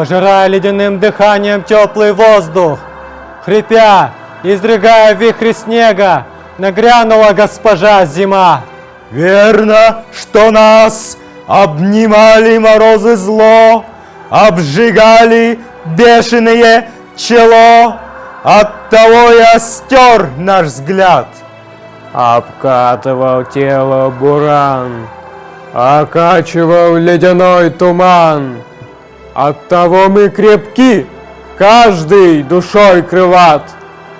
Пожирая ледяным дыханием теплый воздух, хрипя, изрыгая вихри снега, нагрянула госпожа зима. Верно, что нас обнимали морозы зло, обжигали бешеные чело, оттого я стер наш взгляд. Обкатывал тело буран, окачивал ледяной туман. Оттого мы крепки, каждый душой крылат.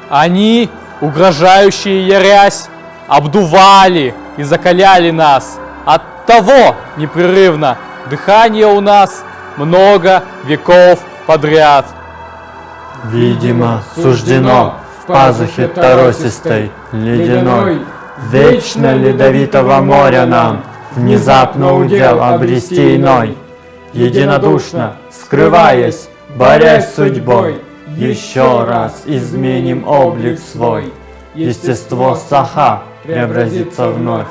Они, угрожающие ярясь, обдували и закаляли нас. Оттого непрерывно дыхание у нас много веков подряд. Видимо, суждено в пазухе торосистой, ледяной, вечно ледовитого моря нам внезапно удел обрести иной. Единодушно, скрываясь, борясь с судьбой, еще раз изменим облик свой. Естество саха преобразится вновь.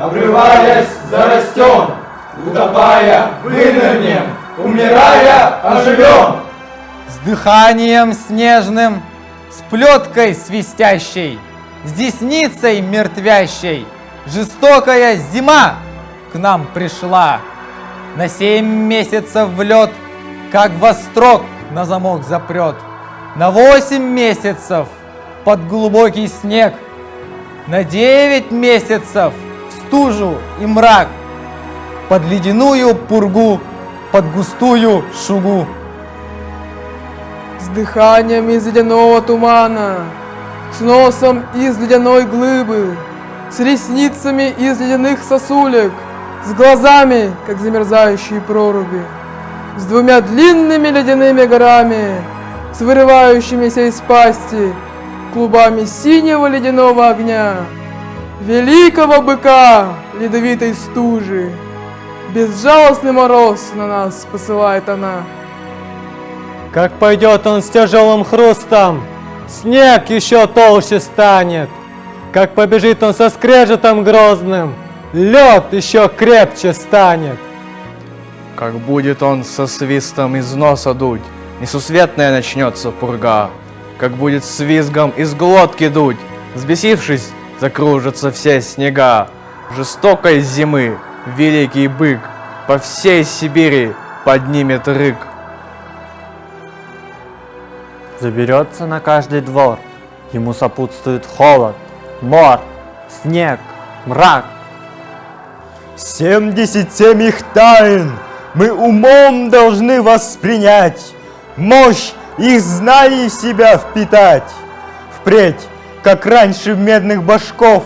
Обрываясь, зарастем, утопая, вынырнем, умирая, оживем. С дыханием снежным, с плеткой свистящей, с десницей мертвящей, жестокая зима к нам пришла. На семь месяцев в лед, как вострок на замок запрет. На восемь месяцев под глубокий снег, на девять месяцев в стужу и мрак, под ледяную пургу, под густую шугу. С дыханием из ледяного тумана, с носом из ледяной глыбы, с ресницами из ледяных сосулек, с глазами, как замерзающие проруби, с двумя длинными ледяными горами, с вырывающимися из пасти клубами синего ледяного огня, великого быка ледовитой стужи. Безжалостный мороз на нас посылает она. Как пойдет он с тяжелым хрустом, снег еще толще станет. Как побежит он со скрежетом грозным, лед еще крепче станет. Как будет он со свистом из носа дуть, несусветная начнется пурга. Как будет с визгом из глотки дуть, взбесившись, закружатся все снега. Жестокой зимы великий бык по всей Сибири поднимет рык. Заберется на каждый двор, ему сопутствует холод, мор, снег, мрак. 77 их тайн мы умом должны воспринять, мощь их знаний в себя впитать. Впредь, как раньше в медных башков,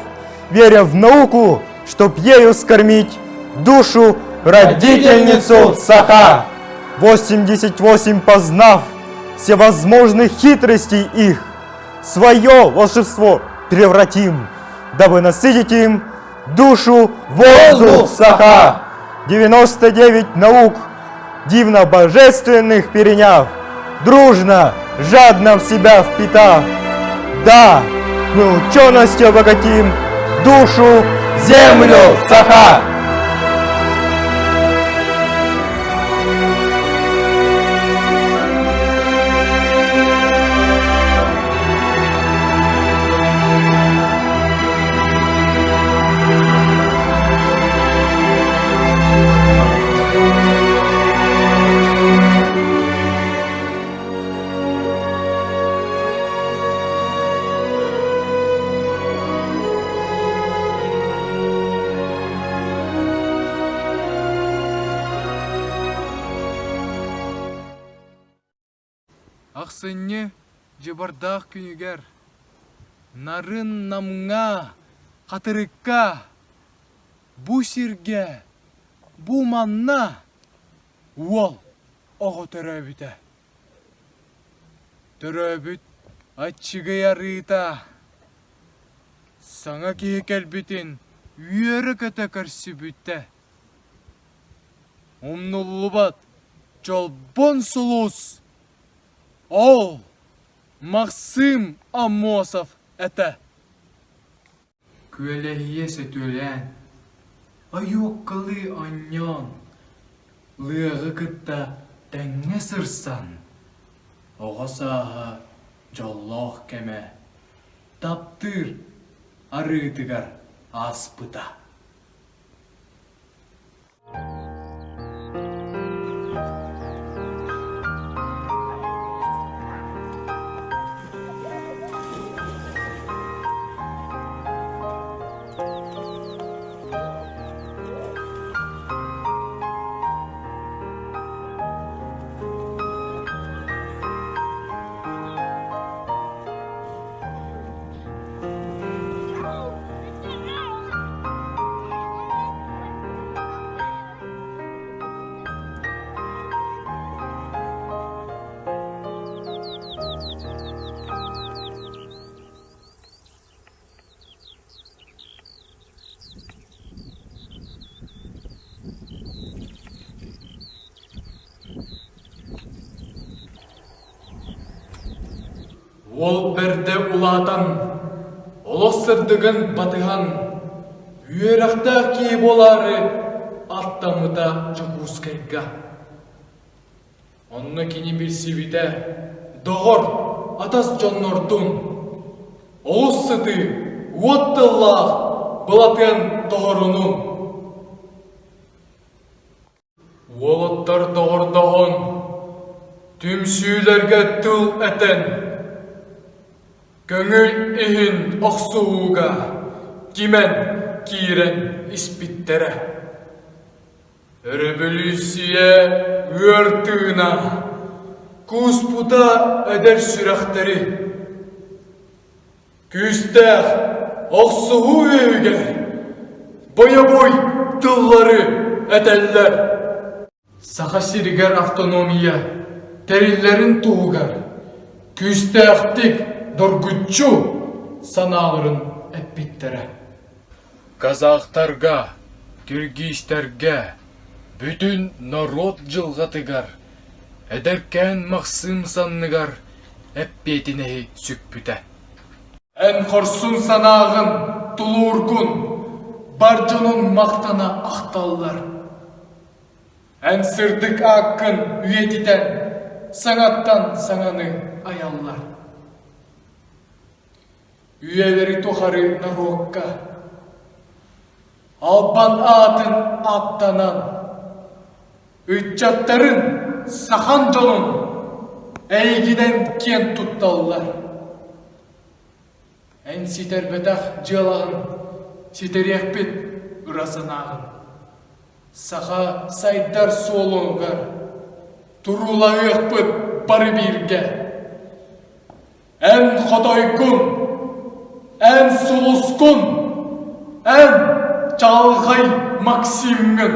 веря в науку, чтоб ею скормить душу родительницу Саха. 88 познав всевозможных хитростей их, свое волшебство превратим, дабы насытить им душу воздух Саха. 99 наук, дивно божественных переняв, дружно, жадно в себя впитав. Да, мы ученостью обогатим душу, землю Саха. Ахсынньы дьыбардаах күнүгэр нарын Намҥа, Хатырыкка, бу сиргэ, бу манна уол оҕо төрөөбүтэ. Төрөөбүт аччыгый арыыта саҥа киһи кэлбитин үөрэ-көтө көрсүбүтэ. Умнуллубат чолбон сулус ол Максим Аммосов этэ. Күөлэһийэ сөтүөлээн, ойуоккалыы оонньоон, лыаҕы кытта Тэҥҥэ сырсан, оҕо сааһа дьоллоох кэмэ таптыыр арыытыгар ааспыта. Уол бэрдэ улаатан, олох сырдыгын батыһан, үөрэхтээх киһи буолаары аттаммыта Дьокуускайга. Онно кини билсибитэ, доҕор, атас дьоннордун, олус сытыы, уот тыллаах Былатыан Тоһорунун. Уолаттар доҕордоһон, түмсүүлэргэ тыл этэн, көҥүл иһин охсуһууга кимэн киирэн испиттэрэ. Өрөбөлүүссүйэ ыар тыына кууспута эдэр сүрэхтэри. Күүстээх охсуһуу үөһүгэр бойобуой тыллары этэллэр. Саха сиригэр автономия тэриллэрин туһугар күүстээхтик доргуччу санааларын эппиттэрэ. Казахтарга, киргизтэргэ, бүтүн норуот дьылҕатыгар эдэркээн Махсыым санныгар эппиэтинэһи сүкпүтэ. Эн хорсун санааҕын, тулуургун бар дьонун махтана ахталлар. Эн сырдык ааккын үйэтитэн, саҥаттан саҥаны айаллар. Үйэлэри тухары норуокка албан аатын ааттанан, ыччаттарын, сахан дьонун эйигинэн киэн тутталлар. Эн ситэрбэтэх дьыалаҕын ситэриэхпит ыра санааҕын. Саха сайдар суолугар туруулаһыахпыт бары бииргэ. Эн хотойгун, эн сулускун, эн чаҕылхай Максимҥын!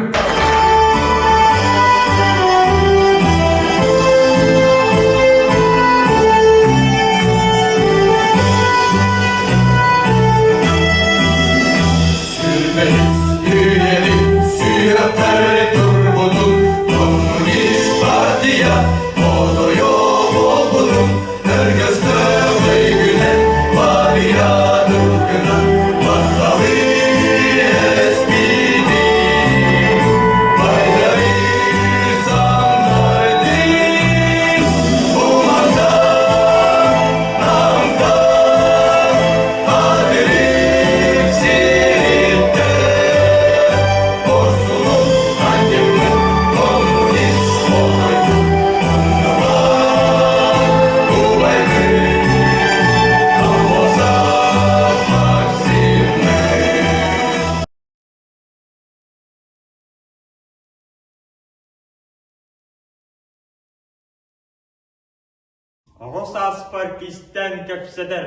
Оҕо сааспар кистээн кэпсэтэр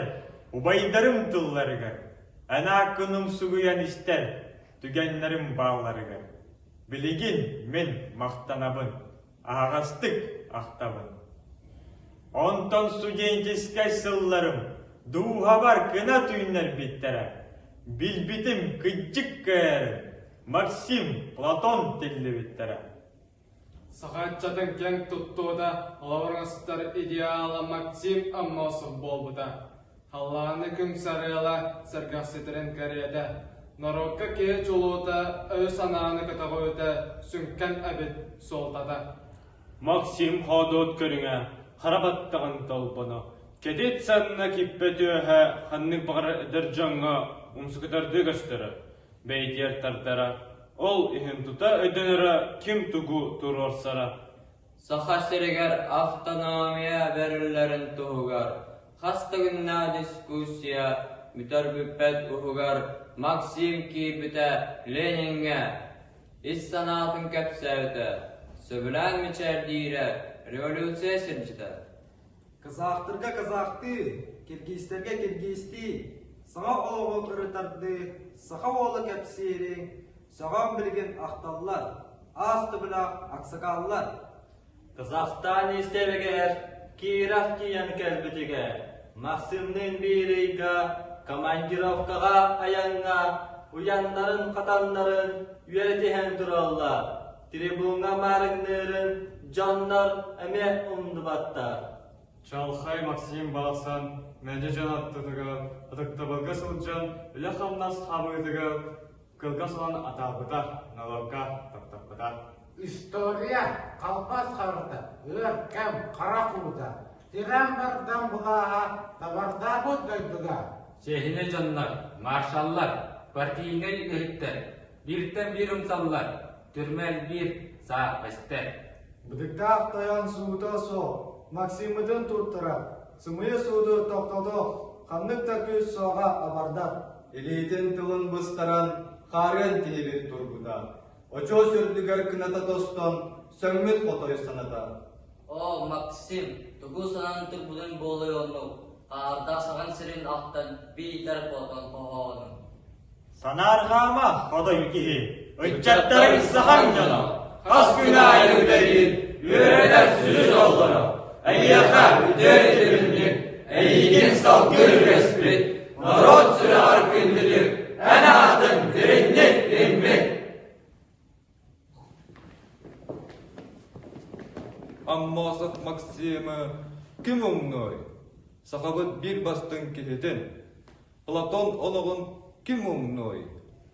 убайдарым тылларыгар, эн ааккын умсугуйан истэр түгэннэрим баалларыгар. Билигин мин махтанабын, аһаҕастык ахтабын. Онтон студенческай сылларым дууһабар кына түүннэрбиттэрэ. Билбитим кыдьык кыайарын Максим, Платон тиллибиттэрэ. Саха ыччатын киэҥ туттуута олоҕуруҥастар идеала Максим Аммосов буолбута. Халлааны күн сарыала сэргэхситэрин кэриэтэ, норуокка киһи чулуута өйү-санааны көтөҕүүтэ сүҥкэн эбит суолтата. Максим Хоодуот көрүҥэ хара баттаҕын толбоно, кэтит санна киппэ түөһэ ханнык баҕарар эдэр дьоҥҥо умсугутардыы көстөрө, бэйдиэр тардара, ол иһин тута өйдөнөрө ким тугу туруорсара. Саха сиригэр автономия бэриллэрин туһугар хас да күннээх дискуссия бүтэр-бүппэт уһугар Максим киирбитэ Лениҥҥэ ис санаатын кэпсээбитэ, сөбүлээн мичээрдиирэ революция сирдьитэ. Казахтарга казахтыы, киргизтэргэ киргизтии, саҥа олоҕу ырытардыы, саха уола кэпсиири сөҕөн билигин ахталлар, аас төбөлөөх аксакааллар. Казахстан истэригэр киирэх тиийэн кэлбитигэр Максимныын биир ыйга командировкаҕа айаҥҥа уйаннарын-хатаннарын үөрэтиһэн тураллар. Трибуҥҥа маарыҥныырын дьоннор эмиэ умнубаттар. Чалхай Максим барахсан мэлдьи дьон аттытыгар ытыктабылга сылдьан үлэ-хамнас хаамыытыгар кылгас ылан атаарбыта, налогка таптаппыта. История халбас харата, ыар кэм хара куута, тирэн бардан былааһа табардаабыт дойдуга. Чиэһинэй дьоннор, маршаллар, партийнай үлэһиттэр, бииртэн биир умсаллар, түрмэ элбиир, саа эстэр. Бытыктаах тойон суута суох, Максиммытын туттарар, сымыйа сууду тохтото, ханнык да күүс суоҕа абардар. Илиитин тылын быстаран, хаарыан киһибит турбута. Очуос үрдүгэр кыната тостон, сөҥмүт хотой саната. Оо, Максим, тугу санаан турбутун буолуой оннук, хаардаах саҕан сирин ахтан биитэр хотон хоһоонун. Санаарҕаама, хотой киһи, ыччаттарыҥ сахаҥ дьоно, хас күн аайы үлэлиир, үөрэтэр сүдү дьоллоро. Эйиэхэ үтүө өйдөбүнньүк, эйиигин салгыы үгэспит, норуот сүрэҕэр күндүтүк, эн аатын дириҥник иҥмит. Аммосов Максимы ким умнуой? Сахабыт биир бастыҥ киһитин, Платон олоҕун ким умнуой?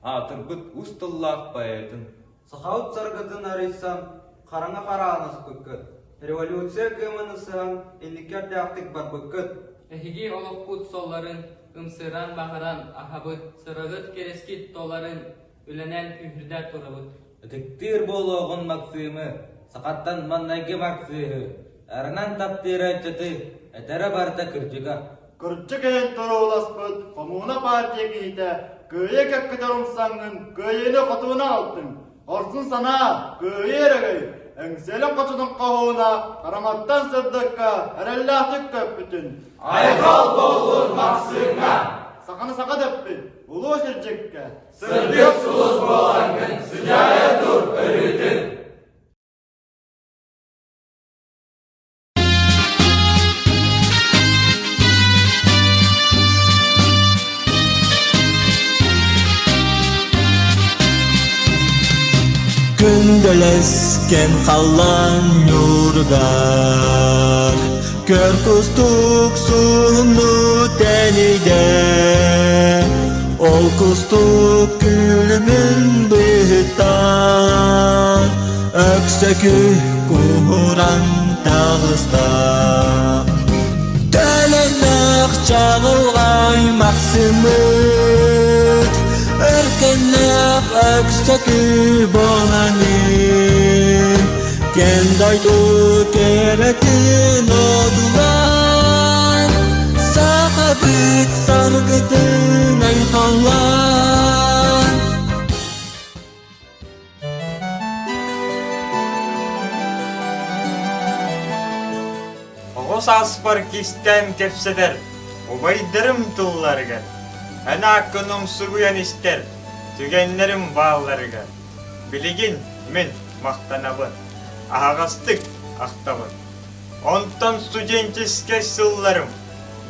Аатырбыт ус тыллаах поэтын. Сахабыт саргытын арыйсан, хараҥа харааннаспыккыт, революция кыымын ысыһан инники эрдээхтик барбыккыт. Эһиги олохпут суолларын ымсыыран-баҕаран аһабыт, сыраҕыт кэрискит толарын үлэнэн күүһүрдэ турабыт. Ытыктыыр буолуоҕун Максимы, сахаттан маҥнайгы Максыыһы, арынан таптыыра ыччаты, этэрэ барыта кырдьыга. Кырдьык иһин турууласпыт хомууна партия киһитэ кыайа кэккэтэр умсаҥҥын кыайыыны-хотууну аҕалтыҥ. Хорсун санаа, кыайыы эрэгэй, эҥсиэлин хочотун хоһууна хараҥаттан сырдыкка эрэллээхтик көппүтүн. Айхал буоллун Максимҥа! Саханы саха дэппит, улуу сирдьиккэ! Сырдык сулус буолаҥҥын сыдьаайа тур өрүүтүн! Күндэлэскен халлаан ньууругар Көр кустук суһумну тэнийдэ Ол кустук күлүмүн быһыттан Өксөкү куһуран таҕыста Төлөннөх чаҕылҕай махсыммыт Өркөннөх өксөкү буоланын Кэн дойду кэрэтин одулаан Сахабыт саргытын айхаллаан Оҕо сааспар кистээн кэпсэтэр убайдарым тылларыгар, эн ааккын умсугуйан истэр түгэннэрим баалларыгар билигин мин махтанабын, аһаҕастык ахтабын. Онтон студенческай сылларым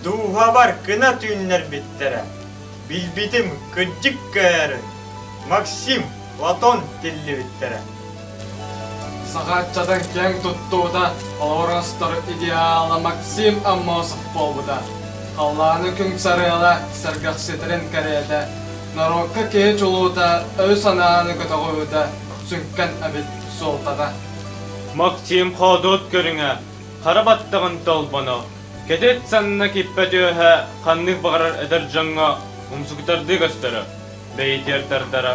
дууһабар кына түүннэрбиттэрэ. Билбитим кырдьык көөрүн, Максим Платон тиллибиттэрэ. Саха ыччатын киэҥ туттуута олоростор идеала Максим Аммосов буолбута. Халлааны күн сарыала сэргэхситэрин кэриэтэ, норуокка киһи чулуута өй-санааны көтөҕүүтэ сүҥкэн эбит суолтата. Максим хоодуот көрүҥэ, хара баттаҕын толбоно, кэтит санна киппэ түөһэ ханнык баҕарар эдэр дьоҥҥо умсугутардыы көстөрө, бэйэтигэр тардара.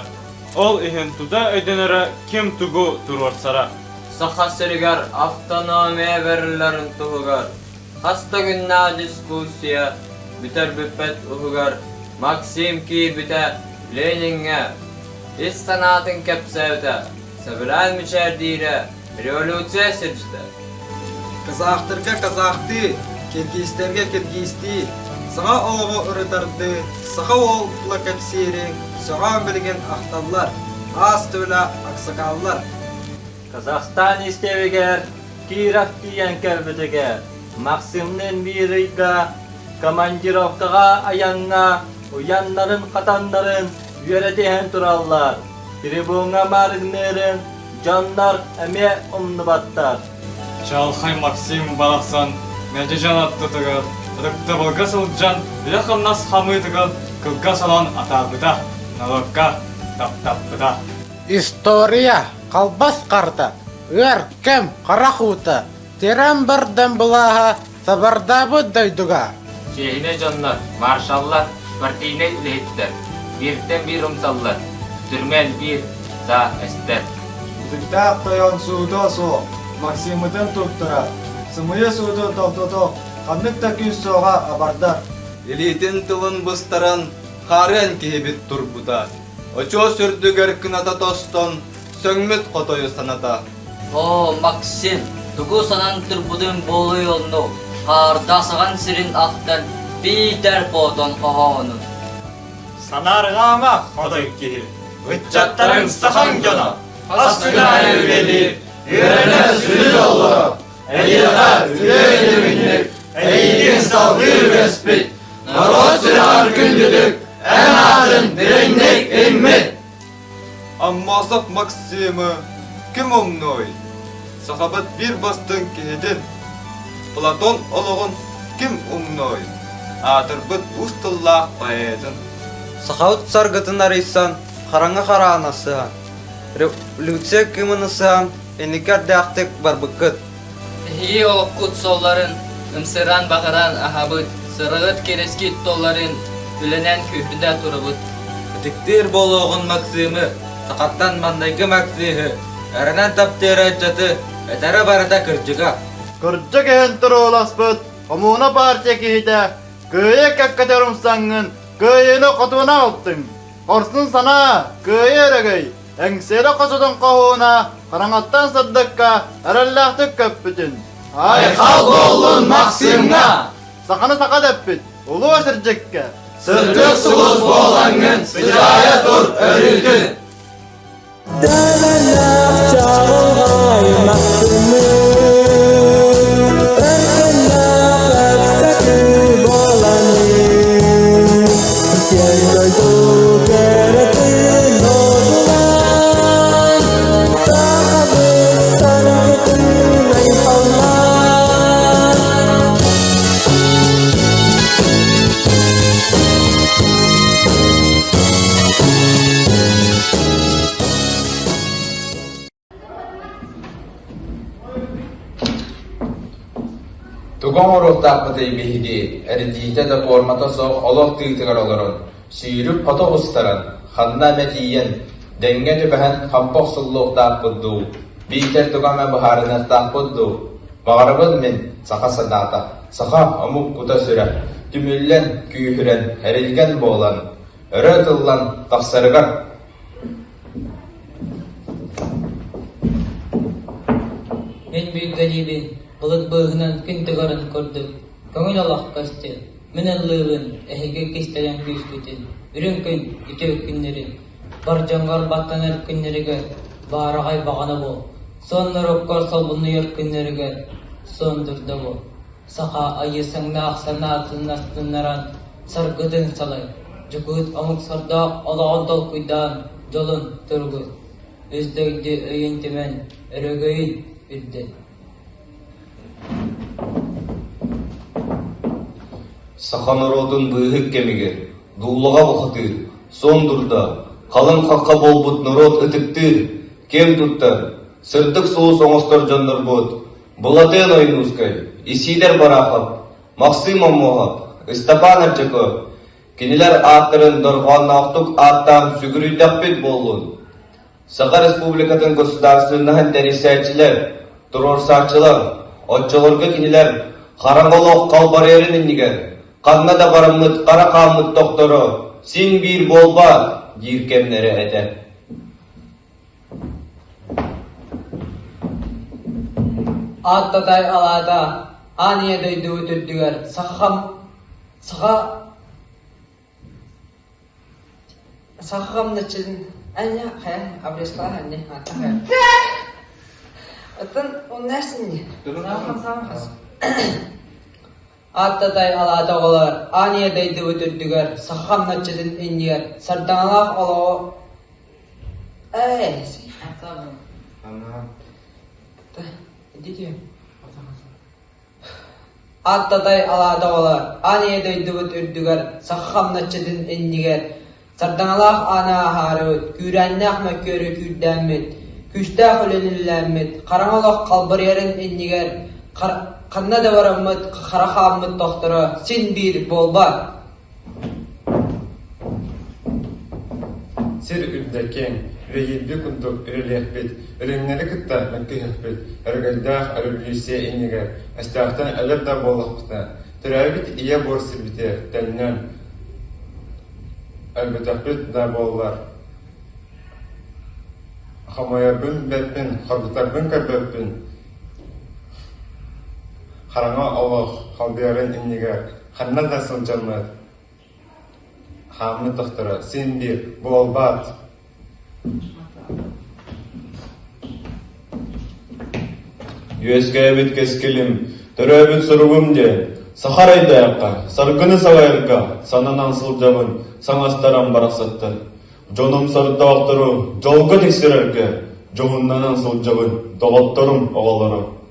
Ол иһин тута өйдөнөрө ким тугу туруорсара. Саха сиригэр автономия бэриллэрин туһугар хас да күннээх дискуссия бүтэр-бүппэт уһугар Максим киирбитэ Лениҥҥэ ис санаатын кэпсээбитэ, сөбүлээн мичээрдиирэ революция сирдьитэ. Казахтарга казахтыы, киргизтэргэ киргизтии, саҥа олоҕу ырытардыы, саха уола кэпсиири сөҕөөн билигин ахталлар, аас түөлэ аксакааллар. Казахстан истэбигэр Киров тиийэн кэлбитигэр Максимныын биир ыйга командировкаҕа айаҥҥа уйаннарын-хатаннарын үөрэтиһэн тураллар. Трибуҥҥа маарыҥныырын дьоннор эмиэ умнубаттар. Чаҕылхай Максим барахсан мэлдьи дьон аттытыгар ытыктабылга сылдьан үлэ-хамнас хамыытыгар кылгас олон атаарбыта, норуокка таптаппыта. История халбас харта, ыар кэм харах уута, тирэн бардам былааһа сабардаабыт дойдуга. Чиэһинэй дьоннор, маршаллар, партийнай үлэһиттэр, бииртэн биир умсаллар, түрмэ элбиир, саа эстэр. Ытыктаах тойон суута суох, Максиммытын туттара, сымыйа сууту тохтото, ханнык да күүс суоҕа абардар. Илиитин тылын быстаран, хаарыан киһибит турбута. Очуос үрдүгэр кыната тостон, сөҥмүт хотойу саната. Оо, Максим, тугу санаан турбутуҥ буолуой онно, хаардаах саҕан сирин ахтан биитэр хотон хоһоонун. Санаарҕаама, хотой киһи, ыччаттарыҥ сахаҥ дьоно, хас күн аайы үлэлиир, үөрэнэр сүрү дьоллоро, эйиэхэ үтүө өйдөбүнньүк, эйигин салгыы үгэспит, норуот сүрэҕэр күндүтүк, эн аатын дириҥник иҥмит. Аммосов Максимы ким умнуой? Сахабыт биир бастыҥ киһитин, Платон олоҕун ким умнуой? Аатырбыт уус тыллаах поэтын. Сахабыт саргытын арыйсан, хараҥа хараана сыһан, революция кыымын ысыһан, инники эрдээхтик барбыккыт. Эһиги олоххут суолларын ымсыыран-баҕаран аһабыт, сыраҕыт кэрискит толларын үлэнэн күүһүрдэ турабыт. Ытыктыыр буолуоҕун Максимы, сахаттан маҥнайгы Максиһы, эрэнэн таптыыр ыччаты, этэрэ барыта кырдьыга. Кырдьык иһин турууласпыт хомууна партия киһитэ кыайа кэккэтэр умсаҥҥын кыайыыны-хотууну аҕалтыҥ. Хорсун санаа, кыайыы өрөгөй, Эҥсиэли хочотун хоһууна хараҥаттан сырдыкка эрэллээхтик көппүтүн. Айхал буоллун Максимҥа! Саханы саха дэппит, улуу сирдьиккэ! Сырдык сулус буолаҥҥын сыдьаайа тур өрүүтүн! Тэлэлээх чаҕылҕай Максимы Өркөннөөх өксөкү буолаҥҥын Киэҥ дойду кэрэтин одуулаан, Сахабыт саргытын айхаллаан. Тугу оҥоруохтаахпытый биһиги, эрдиитэ да пуормата суох олох тыытыгар олорон, сүүрүк хото устаран, ханна эмэ тиийэн, дэҥҥэ түбэһэн хампа охсуллуохтаахпыт дуу, биитэр тугу эмэ быһаарыныахтаахпыт дуу? Баҕарабын мин, саха санаата, саха омук кута-сүрэ, түмүллэн, күүһүрэн, эрилгэн буолан, өрө ытыллан тахсарыгар Мин билгэлиибин, былыт быыһынан күн тыгарын курдук, көҥүл олох көстөр. Мин ыллыыбын, эһиги кистэлэҥ күүскүтүн, үрүҥ күн үтүө күннэрин, бар дьоҥҥор баттанар күннэригэр баараҕай баҕана буол, суон норуоккар солбуннуйар күннэригэр суон дурда буол. Саха айыы саҥнаах санаатын астыннаран, саргытын салай, дьокуут омук сордоох олоҕун толкуйдаан, дьолун туругун, үс дойду өйүн түмэн, өрөгөйүн үрдэн. Саха норуотун быыһык кэмигэр дуулаҕа бухатыыр, суон дурда, халыҥ хахха буолбут норуот ытыктыыр, киэн туттар. сырдык сулус оҥостор дьоннорбут Былатыан Ойуунускай, Исиидэр Барахов, Максим Омуоһап, Ыстапаан Арчаков кинилэр ааттарын дорҕоонноохтук ааттаан сүгүрүйдэхпит буоллун. Саха Республикатын государственноһын тэрийсээччилэр, туруорсааччылар, оччолорго кинилэр хараҥа олох халбарыйарын иннигэр ханна да бараммыт хара хааммыт тохторо син биир буолбаат диир кэмнэрэ этэ. Ааттатай алаата аан ийэ дойдубут үрдүгэр саха саха Саха хамначчытын аньа хайа обрезкалаах анне аатта хайа. Оттон оннаас инни. Ааттатай алаата оҕолор аан ийэ дойдубут үрдүгэр саха хамначчытын иннигэр сардаҥалаах олоҕу Ээ, Ааттатай алаата оҕолор, аан ийэ дойдубут үрдүгэр, саха хамначчытын иннигэр, сардаҥалаах ааны ааһаарыбыт, күүрээннээх мөккүөрү күүрдээммит, күүстээх үлэни үлэлээммит, хараҥа олох халбарыйарын иннигэр ханна да бараммыт хара хааммыт тохторо син биир буолбат. Сир үрдэ киэҥ, үлэлиирбит курдук үлэлиэхпит, үрүҥнэри кытта мөккүһүөхпүт, өрөгөйдөөх өрөбөлүүссүйэ иннигэр өстөөхтөн өлөр да буоллахпытына, төрөөбүт ийэ буор сирбитигэр төннөн өлбөтөхпүт да буоллар, хомойорбун билбэппин, хоргутарбын көрбөппүн, хараҥа олох халбыйарын иннигэр Ханна да сылдьаммыт, хааммыт тохторо син биир буолбат. Үөскээбит кэскилим, төрөөбүт суругум диэн, саха эрэйдээххэ, саргыны салайарга сананан сылдьабын, саҥастаран барахсаттар. Дьонум сордоохтору дьолго тиксэрэргэ дьоһуннанан сылдьабын, доҕотторум оҕолоро.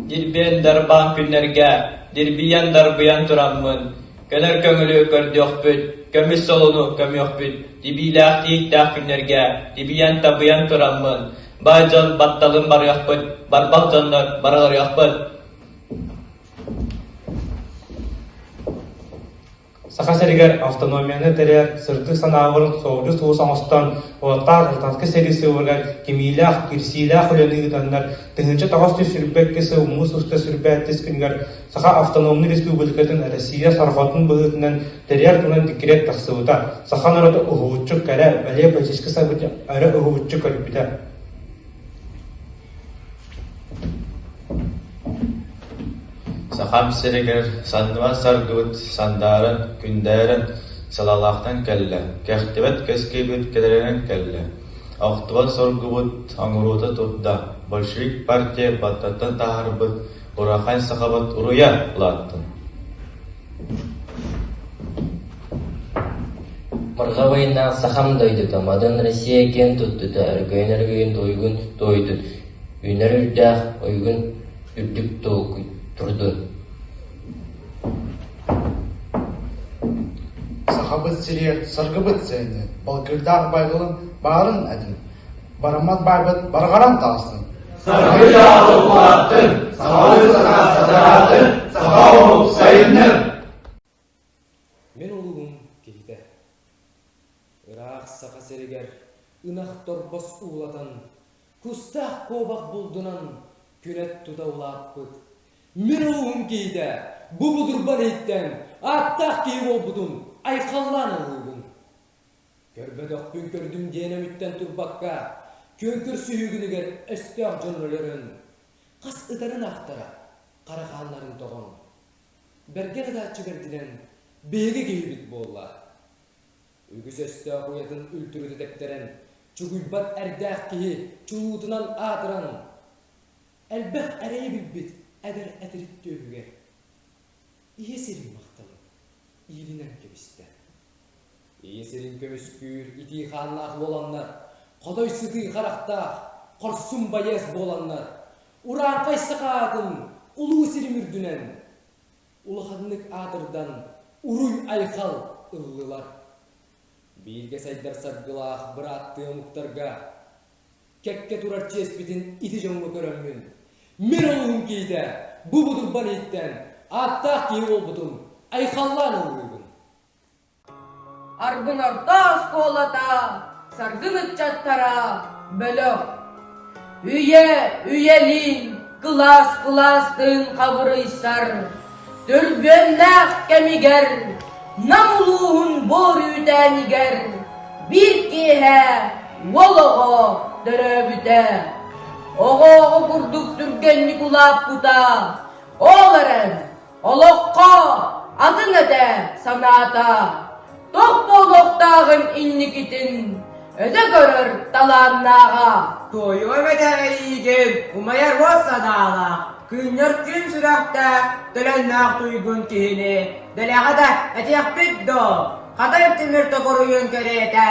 Дирбиэн дарбаан күннэргэ дирбийэн дарбыйан тураммын, көнөр көҥүлү көрдүөхпүт, көмүс солуну көмүөхпүт, тибиилээх тииктээх күннэргэ тибийэн-табыйан тураммын, баай дьон батталын барыахпыт, барбах дьоннор барыларыахпыт. Саха сиригэр автономияны тэрийэр сырдык санаабын соҕуруу сулус оҥостон, уоттаах гражданскай сэрии сылларыгар кимиилээх, кирсиилээх үлэни ыытаннар, 1922 сыл муус устар сүрбэттис күнүгэр Саха автономнай республикатын Россия сорҕотун быһыытынан тэрийэр туһунан декрет тахсыбыта. Саха норуота уһулуччу кэрэ, бэлиэ политическай событие өрө уһулуччу көрбүтэ. Сахам сиригэр санныбар саргыбыт сандааран, күндээрэн, салалаахтан кэллэ, кэхтибэт кэскилбит кэдэрэнэн кэллэ, охтубат соргубут оҥоруута турда, большевик партия баттаттан таһаарбыт урахай сахабыт уруйа улааттын Мырҕабайнаах сахам дойдута, мадын Россия киэн туттута, өргөйөн өргөйөн туйгун туойдун, үүнэр үрдээх уйгун үрдүк турдун. Сахабыт сиригэр саргыбыт сэйнэ, балкырдаах байҕалын баарын этин, бараммат баайбыт барҕаран таҕыстын. Саргы улааттын, сахалыы саха сатараатын, саха омук сайыннын! Мин улууһум киһитэ. Ыраах Саха сиригэр ынах торбос уулатан, кустаах куобах булдунан күрэт тута улааппыт. Мин улууһум киһитэ бу будурбан иһиттэн ааттаах киһи буолбутун айхаллаан ыллыыбын. Көрбөтөхпүн көрдүм диэн өмүттэн турбакка, күөн көрсүһүүгүнүгэр өстөөх дьон өлөрөн, хас ытарын аахтара, хара хааннарын тоҕон, бэргэн ытааччы бэрдинэн биһиги киһибит буолла. Үгүс өстөөх уйатын үлтүрүтэ тэптэрэн, чугуйбат эрдээх киһи чулуутунан аатыран, элбэх эрэйи билбит эдэр этирик түөһүгэр ийэ сирин махталын иилинэн кэбистэ. Ийэ сирин көмүскүүр итии хааннаах буоланнар, хотой сытыы харахтаах, хорсун байыас буоланнар, урааҥхай саха аатын улуу сирим үрдүнэн улаханнык аатырдан уруй-айхал ыллылар. Бииргэ сайдар саргылаах бырааттыы омуктарга кэккэ турар чиэспитин ити дьоҥҥо көрөммүн, мин олуһум киһитэ бу будурбан иһиттэн ааттаах киһи буолбутун айхаллаан ыллыыбын. Арбын орто оскуолата, Саргын ыччаттара бөлөх. Үйэ үйэлиин, кылаас кылаастыын хабырыйсар, түргэннээх кэмигэр Нам улууһун буор үүтээнигэр биир киэһэ уол оҕо төрөөбүтэ. Оҕо-оҕо курдук түргэнник улааппыта. Ол эрэн Олоххо атын этэ санаата, туох буолуохтааҕын инникитин өтө көрөр талааннааҕа. Туойуом этэ эйиигин умайар уот санаалаах, кыынньар күн сүрэхтээх, төлөннөөх туйгун киһини дэлэҕэ да этиэхпит дуо, хатай тимир токуруйун кэриэтэ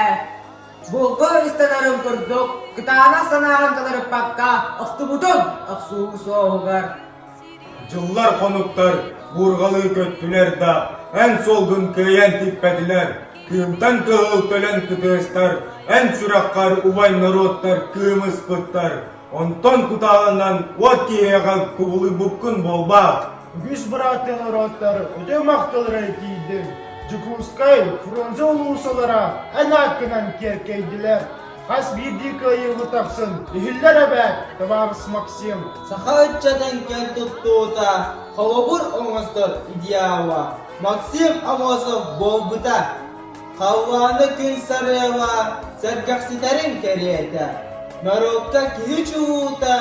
Булку ыстанарын курдук кытаанах санааҕын кыларыппакка охтубутун охсуу суоһугар Дьыллар-хонуктар буурҕалыы көттүлэр да, эн суолгун кыайан типпэтилэр. Кыымтан кыһыл төлөн кытыастар, эн сүрэххэр убай норуоттар кыымыспыттар. Онтон кутааланан уот киһиэхэ кубулуйбуккун буолбаат? Үгүс бырааттыы норуоттар үтүө махталлара тиийдиҥ. Дьокуускай, Фрунзе улуусалара эн ааккынан киэркэйдилэр. Хас биирдии кыайыыбыт ахсын иһиллэр эбээт, табаарыс Максим. Саха ыччатын кэн туттуута холобур оҥостор идеала Максим Аммосов буолбута. Халлааны күн сарыала сэргэхситэрин кэриэтэ. Норуокка киһи чулуута,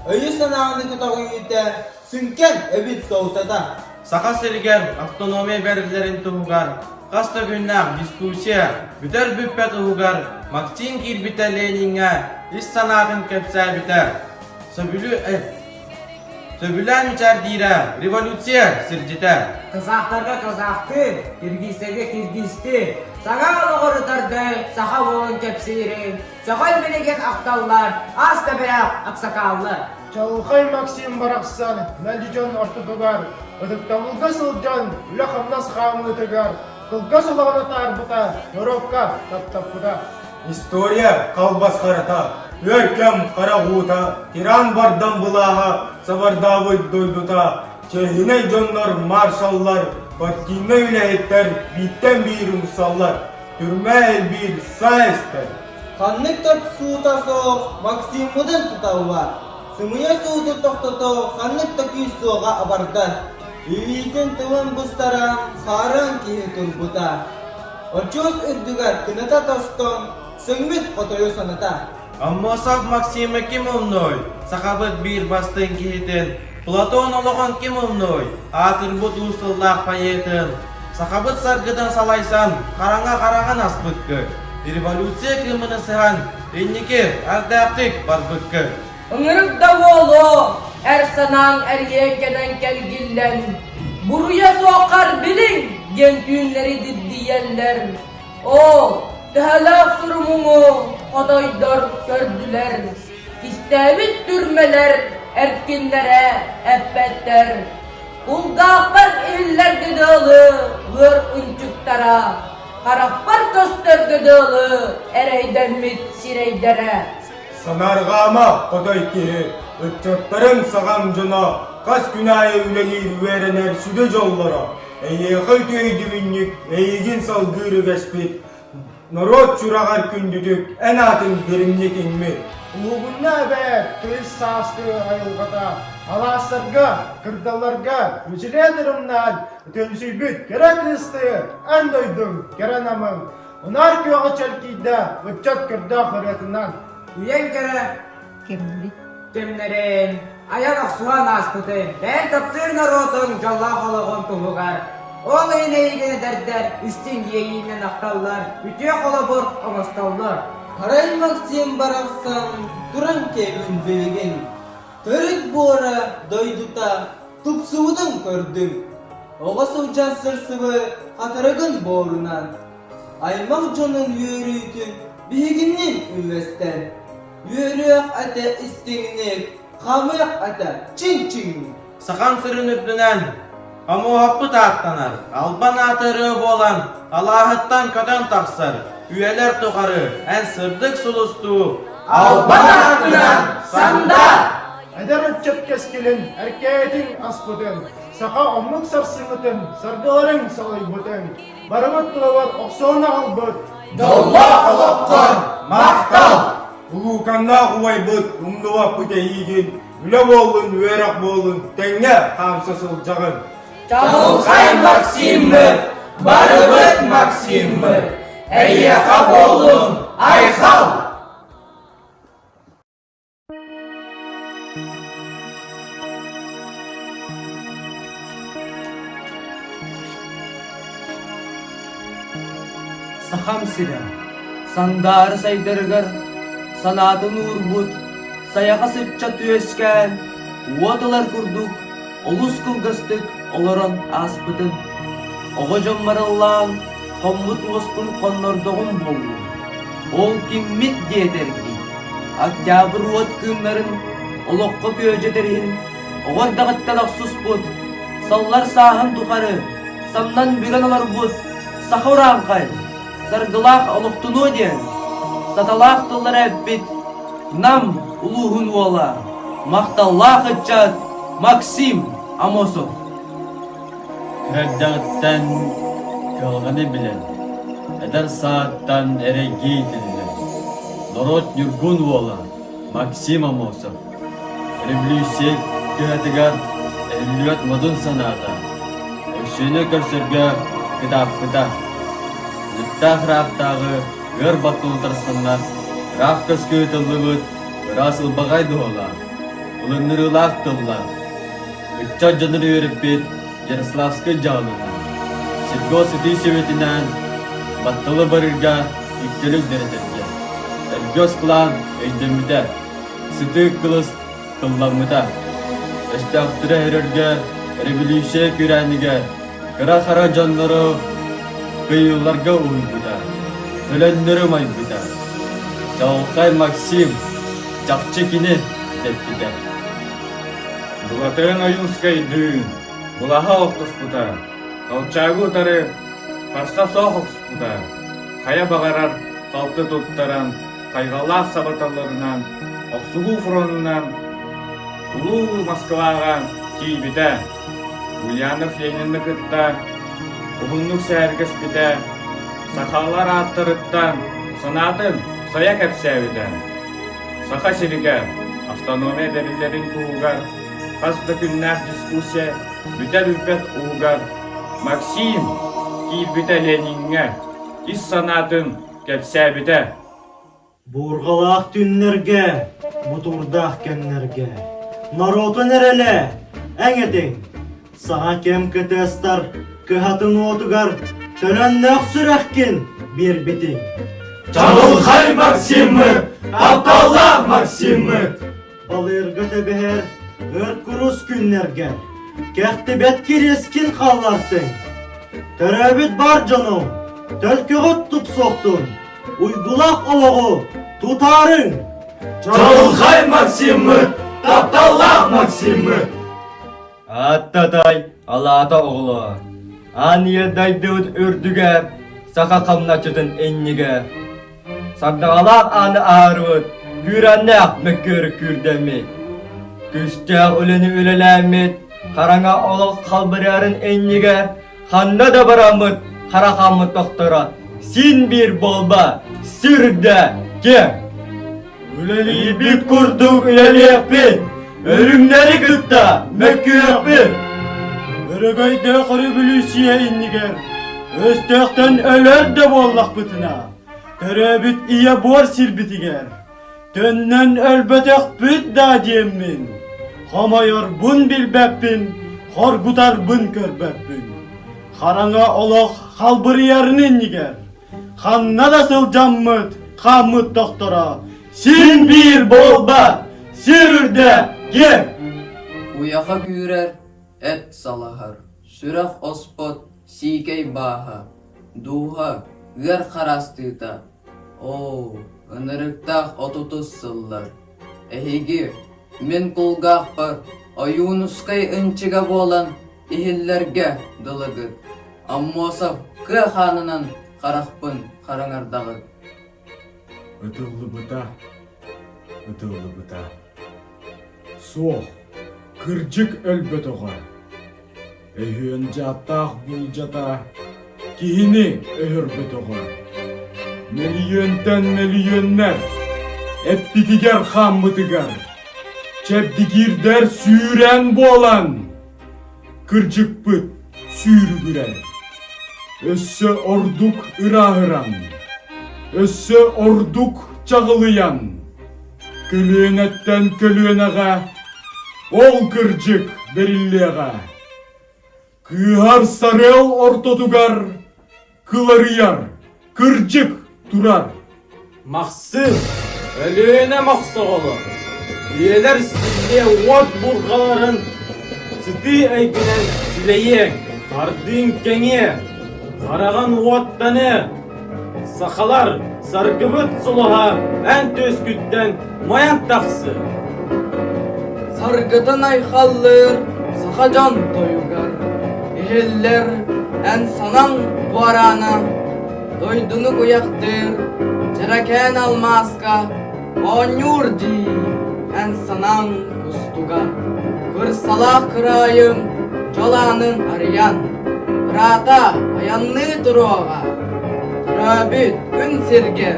өйү-санааны көтөҕүүтэ сүҥкэн эбит суолтата. Саха сиригэр автономия бэриллэрин туһугар хас да күннээх дискуссия бүтэр-бүппэт уһугар Максим киирбитэ Лениҥҥэ ис санаатын кэпсээбитэ. Сөбүлээн мичээрдиирэ революция сирдьитэ. Казахтарга казахтыы, киргизтэргэ киргизтии, саҥа олоҕу ытарды саха уолун кэпсиирин, сөҕөн билигин ахталлар, ас да бэлэх аксакааллар. Чаҕылхай Максим барахсан мэлдьи дьон ортотугар, ытыктабылга сылдьан үлэ-хамнас хаамыытыгар кылгас олоҕун атаарбыта, норуокка таптаппыта. История халбас харата, өр кэм хара уута, тиран бардам былааһа, сабардаабыт дойдута, чиэһинэй дьоннор маршаллар, партийнай үлэһиттэр бииртэн биир умсаллар, түрмэ элбиир саа эстэр. Ханнык да суута суох Максиммытын туталлар. Сымыйа сууту тохтото ханнык да күүс суоҕа абардар. Илиитин тылын быстаран хаарыан киһи турбута. Очуос үрдүгэр кыната тостон сөҥмүт хотойу саната. Аммосов Максима ким умнуой? Сахабыт биир бастыҥ киһитин Платон олоҕун ким умнуой? Аатырбыт уус тыллаах поэтын Сахабыт саргытын салайсан хараҥа хараҕын аспыккыт, революция кыымын ысыһан инники ардаахтык барбыккыт. Ыҥырык да буолуо, эр санааҥ эрийэн кэлэн кэлгиллэн, буруйа суоххар билиҥ диэн түүннэри дибдийэллэр. Оо, төһөлөөх сурумуҥу хотойдор көрдүлэр, кистээбит түрмэлэр эркиннэрэ эппэттэр. Кулгаахпар иһиллэргэ дылы ыар ынчыктара, харахпар көстөргө дылы эрэйдэммит сирэйдэрэ. Санаарҕаама, хотой киһи, ыччаттарыҥ саҕаҥ дьоно хас күн аайы үлэлиир үөрэнэр сүдү дьоллоро, эйиэхэ үтүө өйдөбүнньүк эйигин салгыыр үгэспит, Норуот сүрэҕэр күндүтүк эн аатыҥ дириҥник иҥмит. Уһугунна эбээт тыйыс сааскы айылҕата, алаастарга, кырдалларга үчүгэй ырымнаан үтүөмсүйбүт кэрэ кыыстыы эн дойдуҥ кэрэ намыҥ, унаар күөҕэ чэлкийдэ ыччат көрдөөх ырыатынан. Үйэҥ кэрэ кэмнэрин айан охсуһан ааспытын, бэйэҥ таптыыр норуотуҥ дьоллоох олоҕун туһугар, ол иһин эйигин эдэрдэр истиҥ иэйиинэн ахталлар, үтүө холобур оҥостоллор. Арай Максим барахсан туран кэбин билигин, төрүт буора дойдута тупсубутун көрдүм. Оҕо сылдьан сырсыбы хатырыгын буорунан, аймах дьонун үөрүүтүн биһигинниин үллэстэн, Үөрүөх этэ истиҥник, хамыах этэ чиҥ-чиҥник. Сахан сирин үрдүнэн Омуоһаппыт ааттанар, албан аата ырыа буолан, алааһыттан көтөн тахсар. Үйэлэр тухары эн сырдык сулустуу Албан ааккынан сандаар! Эдэр ыччат кэскилин эркээтиҥ аспытын, саха омук сарсыҥҥытын саргыларыҥ салайбытыҥ, барыбыт тулабар охсуон аҕалбыт Дьоллоох олоххор махтал! Улууканнаах убайбыт умнубаппыт эйиигин, үлэ буоллун, үөрэх буоллун, тэҥҥэ хаамса сылдьаҕын. Чаҕылхай Максиммыт, барыбыт Максиммыт, эйиэхэ буоллун айхал! Сахам сирэ сандаары сайдарыгар санаатын уурбут сайаҕас ыччат үөскээн уот ылар курдук олус кылгастык олорон ааспытын, оҕо дьон барыллаан хоммут уоспун хоннордоҕум буоллун, ол киммит диэтэргий, октябрь уот кыымнарын олоххо күөдьүтэр иһин оҕо эрдэҕиттэн охсуспут, саллар сааһын тухары самнан бүгэн олорбут саха урааҥхай, саргылаах олохтунуо диэн саталаах тыллары эппит Нам улууһун уола, махталлаах ыччат Максим Амосов. Кырдьаҕыттан кыһалҕаны билэн, эдэр сааттан эрэйгэ иитиллэн, норуот ньургун уола Максим Амосов Революция кыһатыгар өһүллүбэт модун санаата, Өксүөнү көрсөргө кытааппыта. Ыттаах ыраахтааҕы ыар баттал утарсаннар, ыраах көскө ыытыллыбыт ыраас ылбаҕай дуһалаах, ылыннарыылаах тыллаах, ыччат дьонун үөрэппит Ярославскай дьаһалынан, Сергос ытыы сүбэтинээн батталы барыырга үктэлүк дэрэтэргэ, Эргиос кылаан өйдөммүтэ. Сытыы кылыс тылламмыта. Өстөөхтөрү өһөрөргө революция күрээнигэр кыра-хара дьоннору кыйыылларга уһуйбута, төлөннөрү умайбыта. Чаҕылхай Максим чахчы кини дэппитэ. Былатыан Ойуунскайдыын былаһа охтуспута, Колчагы утары харса суох охсуспута, хайа баҕарар халты туттаран хайҕаллаах сабаталларынан, охсуһуу фронунан Улуу Москваҕа тиийбитэ. Ульянов Ленины кытта уһуннук сэһэргэспитэ, сахалар ааттарыттан санаатын сайа кэпсээбитэ. Саха сиригэр автономия бэриллэрин туһугар хас да күннээх дискуссия бүтэр-бүппэт уһугар Максим киирбитэ Лениҥҥэ ис санаатын кэпсээбитэ. Буурҕалаах түүннэргэ, бутуурдаах кэмнэргэ норуотун эрэлэ эҥ этиҥ, саҥа кэм кытыастар кыһатын уотугар төлөннөөх сүрэхкин биэрбитиҥ. Чаҕылхай Максиммыт, тапталлаах Максиммыт! Балыырга тэбэһэр өр курус күннэргэ кэхтибэт кириэскин халлартыҥ. Төрөөбүт бар дьонуҥ, төлкөҕүт тупсуохтун, уйгулаах олоҕу тутаарыҥ! Чаҕылхай Максиммыт, тапталлаах Максиммыт! Аттатай алаата оҕолоор, аан ийэ дайдыбыт үрдүгэр, саха хамначчытын иннигэр Сардаҥалаах ааны аһарбыт, күүрээннээх мөккүөрү күүрдэммит, күүстээх үлэни үлэлээммит, хараҥа олох халбарыйарын иннигэр ханна да бараммыт хара хааммыт тохторо син биир буолба, сир да киэҥ. Үлэлиирбит курдук үлэлиэхпит, өрүҥнэри кытта мөккүөхпүт. Өрөгөйдөөх өрөбүлүүссүйэ иннигэр өстөөхтөн өлөр да буоллахпытына, төрөөбүт ийэ буор сирбитигэр төннөн өлбөтөхпүт да диэммин, хомойорбун билбэппин, хоргутарбын көрбөппүн. Хараҥа олох халбырыйарын иннигэр Ханна да сылдьаммыт, хааммыт тохторо, син биир буолбат, сир үрдэ киэҥ. Уйаха күүрэр, эт салаһар, сүрэх оспот сиикэй бааһа, дууһа ыар хараастыыта. Оо, ынырыктаах отутус сыллар. Эһиги, мин кулгаахпар Ойуунускай ынчыга буолан иһиллэргэ дылыгыт. Аммосов кыа хаанынан. харахпын хараҥардаҕыт. Ытыллыбыта, ытыллыбыта. Суох, кырдьык өлбөтөҕө. Өһүөн дьааттаах булдьата киһини өһөрбөтөҕө. Мөлүйүөнтэн мөлүйүөннэр эппитигэр-хааммытыгар чэбдигиирдэр сүүрээн буолан кырдьыкпыт сүүрүгүрэр. Өссө ордук ырааһыран, өссө ордук чаҕылыйан, көлүөнэттэн көлүөнэҕэ ол кырдьык бэриллиэҕэ. Кыыһар сарыал ортотугар кыларыйар кырдьык турар. Махсыым, Өлүөнэ мохсоҕоло, үйэлэр силлиэ уот бурҕаларын сытыы өйгүнэн силэйиэҥ, тардыыҥ кэҥиэ, хараҕын уоттаныа. Сахалар, саргыбыт сулуһа эн түөскүттэн умайан тахсы. Саргытын айхаллыыр саха дьон тойугар, иһиллэр эн санаҥ дуораана, дойдуну куйахтыыр дьэрэкээн алмааска оонньуур дии эн санаҥ кустуга. Кырсалаах кыраайым дьолаанын арыйан, ыраата айанныы туруоҕа. Төрөөбүт күн сиргэ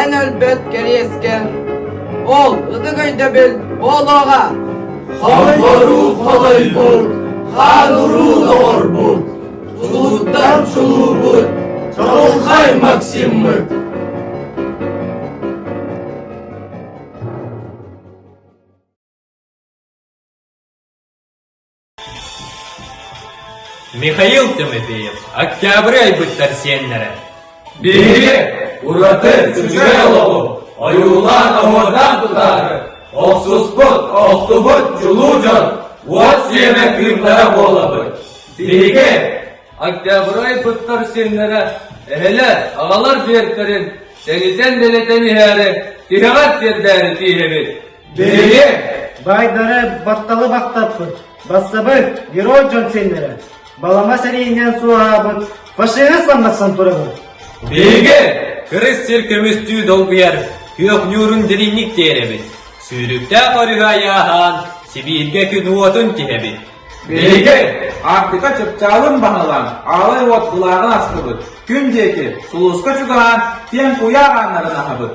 эн өлбөт кэриэскэр ол ытык өйдөбүл буолуоҕа. Холборуу холойбут, хаан уруу доҕорбут, чулууттан чулуубут, чаҕылхай Максиммыт! Михаил Тимофеев, Октябрь айбыттар сиэннэрэ. Биһиги ураты үчүгэй олоҕу ойуулаан-оһуордаан тутаары охсуспут, охтубут чулуу дьон уот сиэмэ кыымнара буолабыт. Биһиги Октябрь айбыттар сиэннэрэ эһэлэр, аҕалар биэртэрин тэнитэн-дэлэтэн иһээри тиһэҕэр тиэрдээри тииһэбит. Биһиги баайдары батталы баттаппыт, бассабыт герой дьон сиэннэрэ, балама сэриинэн суоһаабыт фашист самнарсан турабыт. Биһиги кырыс сир көмүстүү долгуйар күөх ньуурун дириҥник тиэрэбит, сүүрүктээх өрүһү айааһаан Сибииргэ күн уотун тиһэбит. Биһиги Арктика чыпчаалын баһылаан, аалай уот былааҕын астыбыт, күн диэки сулуска чугаһаан киэҥ куйаар ааннарын аһабыт.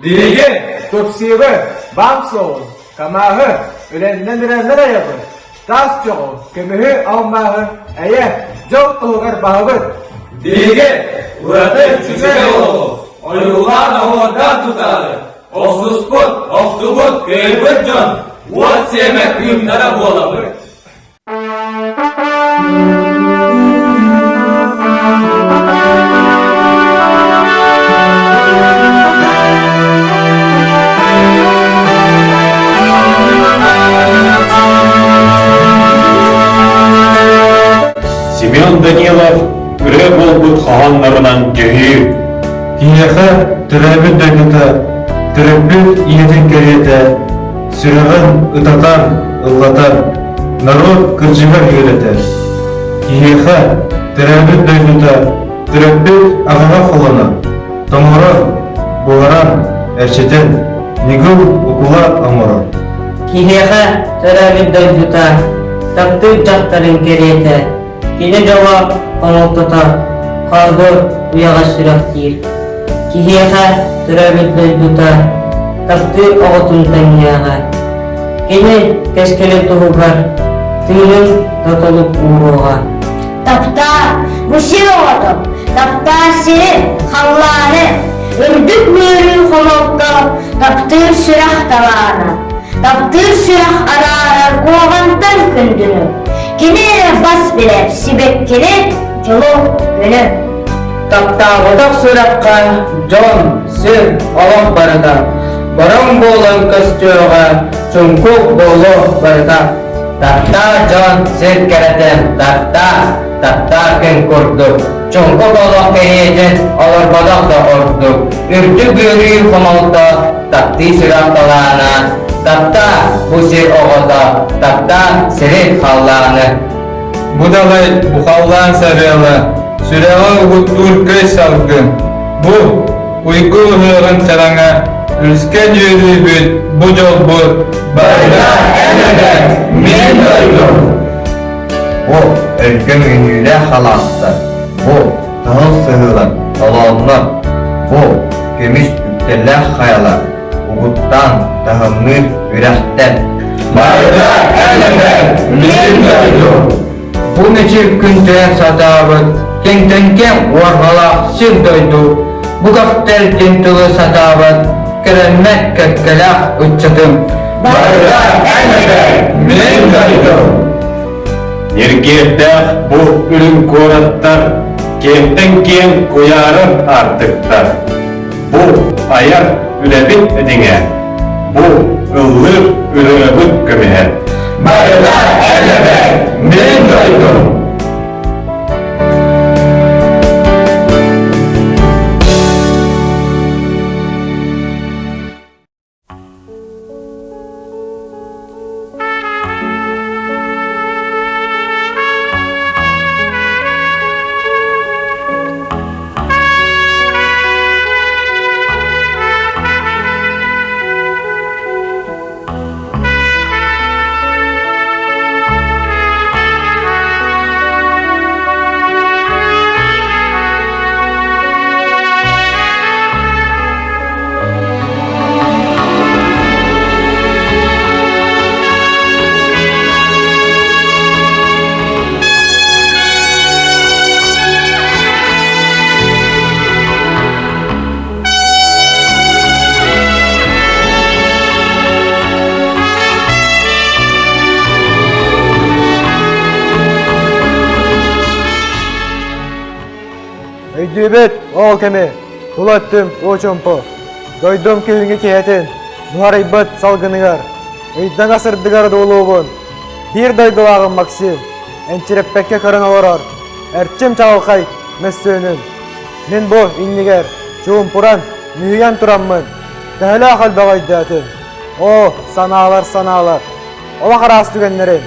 Биһиги Тупсивы, баам суоҕун, Камааһы, үлэннэн-үрэннэн айабыт, таас чоҕу, көмүһү, алмааһы, эйэ, дьол туһугар баһабыт. Биһиги ураты үчүгэй олоҕу ойуулаан-оһуордаан тутаары, охсуспут, охтубут, кыайбыт дьон уот сиэмэ кыымнара буолабыт. Семен Данилов ырыа буолбут хоһооннорунан дьүһүйүү. Киһиэхэ төрөөбүт дойдута, төрөппүт ийэтин кэриэтэ сүрэҕин ытатан, ыллатан, норуот кырдьыгар үөрэтэр. Киһиэхэ төрөөбүт дойдута төрөппүт аҕаҕа холонон, тоҥорон, буһаран, эрчитэн, ньыгыл укулаат оҥорор. Киһиэхэ төрөөбүт дойдута таптыыр дьахтарын кэриэтэ Кини дьоло хомолтото хоодур уйаҕас сүрэхтиир, киһиэхэ төрөөбүт дойдута таптыыр оҕотун тэҥнээҕэ. Кини кэскилин туһугар тыынын да толук ууруоҕа. Таптаа бу сир оҕото, таптаа сири, халлааны, үрдүк үөрүү хомолто, таптыыр сүрэх талаана, таптыыр сүрэх араарар куоҕантан күндүнү, Кини эрэ бас билэр сибэккини, дьолу, күнү. Таптаабатах сүрэххэ дьон, сир, олох барыта. Бороҥ буолан көстүөҕэ, чуҥкук буолуо барыта. Таптаа дьон, сир кэрэтин, таптаа, таптаа күн курдук. Чуҥкук олох кэриэтин олорботох да ордук. Үрдүк үөрүү хомолто, таптыы сүрэх талаана, таптаа бу сир оҕото, таптаа сири халлааны. Бу далай бу халлаан сарыала, сүрэҕи угуттуур көй салгын. Бу уйгу ыһыаҕын чараҥа, үлүскэн үөрүүбүт, бу дьолбут, барыта эн эбэҥ, мин дойдум. Бу өлгөм үүнүүлээх алаастар, бу таһыл сыһыылар, толооннор, бу көмүс үктэллээх хайалар, угуттаан таһымныыр үрэхтэр. Барыта эн эбэҥ, мин дойдум. Бу мичил күнтэн сатаабыт, киҥтэн-киэҥ уорҕалаах сир-дойду, бу кэхтэр диэн тылы сатаабат, кэрэммэт кэккэлээх ыччатым. Барыта эн эбэҥ, мин дойдум. Ньиргиэрдээх бу үрүҥ куораттар киэҥтэн киэҥ куйаарар аартыктар. Бу айар үлэбит этиҥэ, бу ыллыыр ырыабыт көмүһэ. Барыта эн эбэҥ, мин дойдум. Өйдүүбүт ол кэми, тула өттүм уу-чумпу, дойдум күһүҥҥү киэһэтин, нуһарыйбыт салгыныгар, ыйдаҥа сырдыгар одуулуубун. Биир дойдулааҕым Максим, энчирэппэккэ көрөн олорор, эрчим чаҕылхай мөссүөнүн. Мин бу иннигэр чуумпуран, мүһүйэн тураммын, төһөлөөх элбэҕи өйдөөтүм. Оо, санаалар, санаалар, олох араас түгэннэрин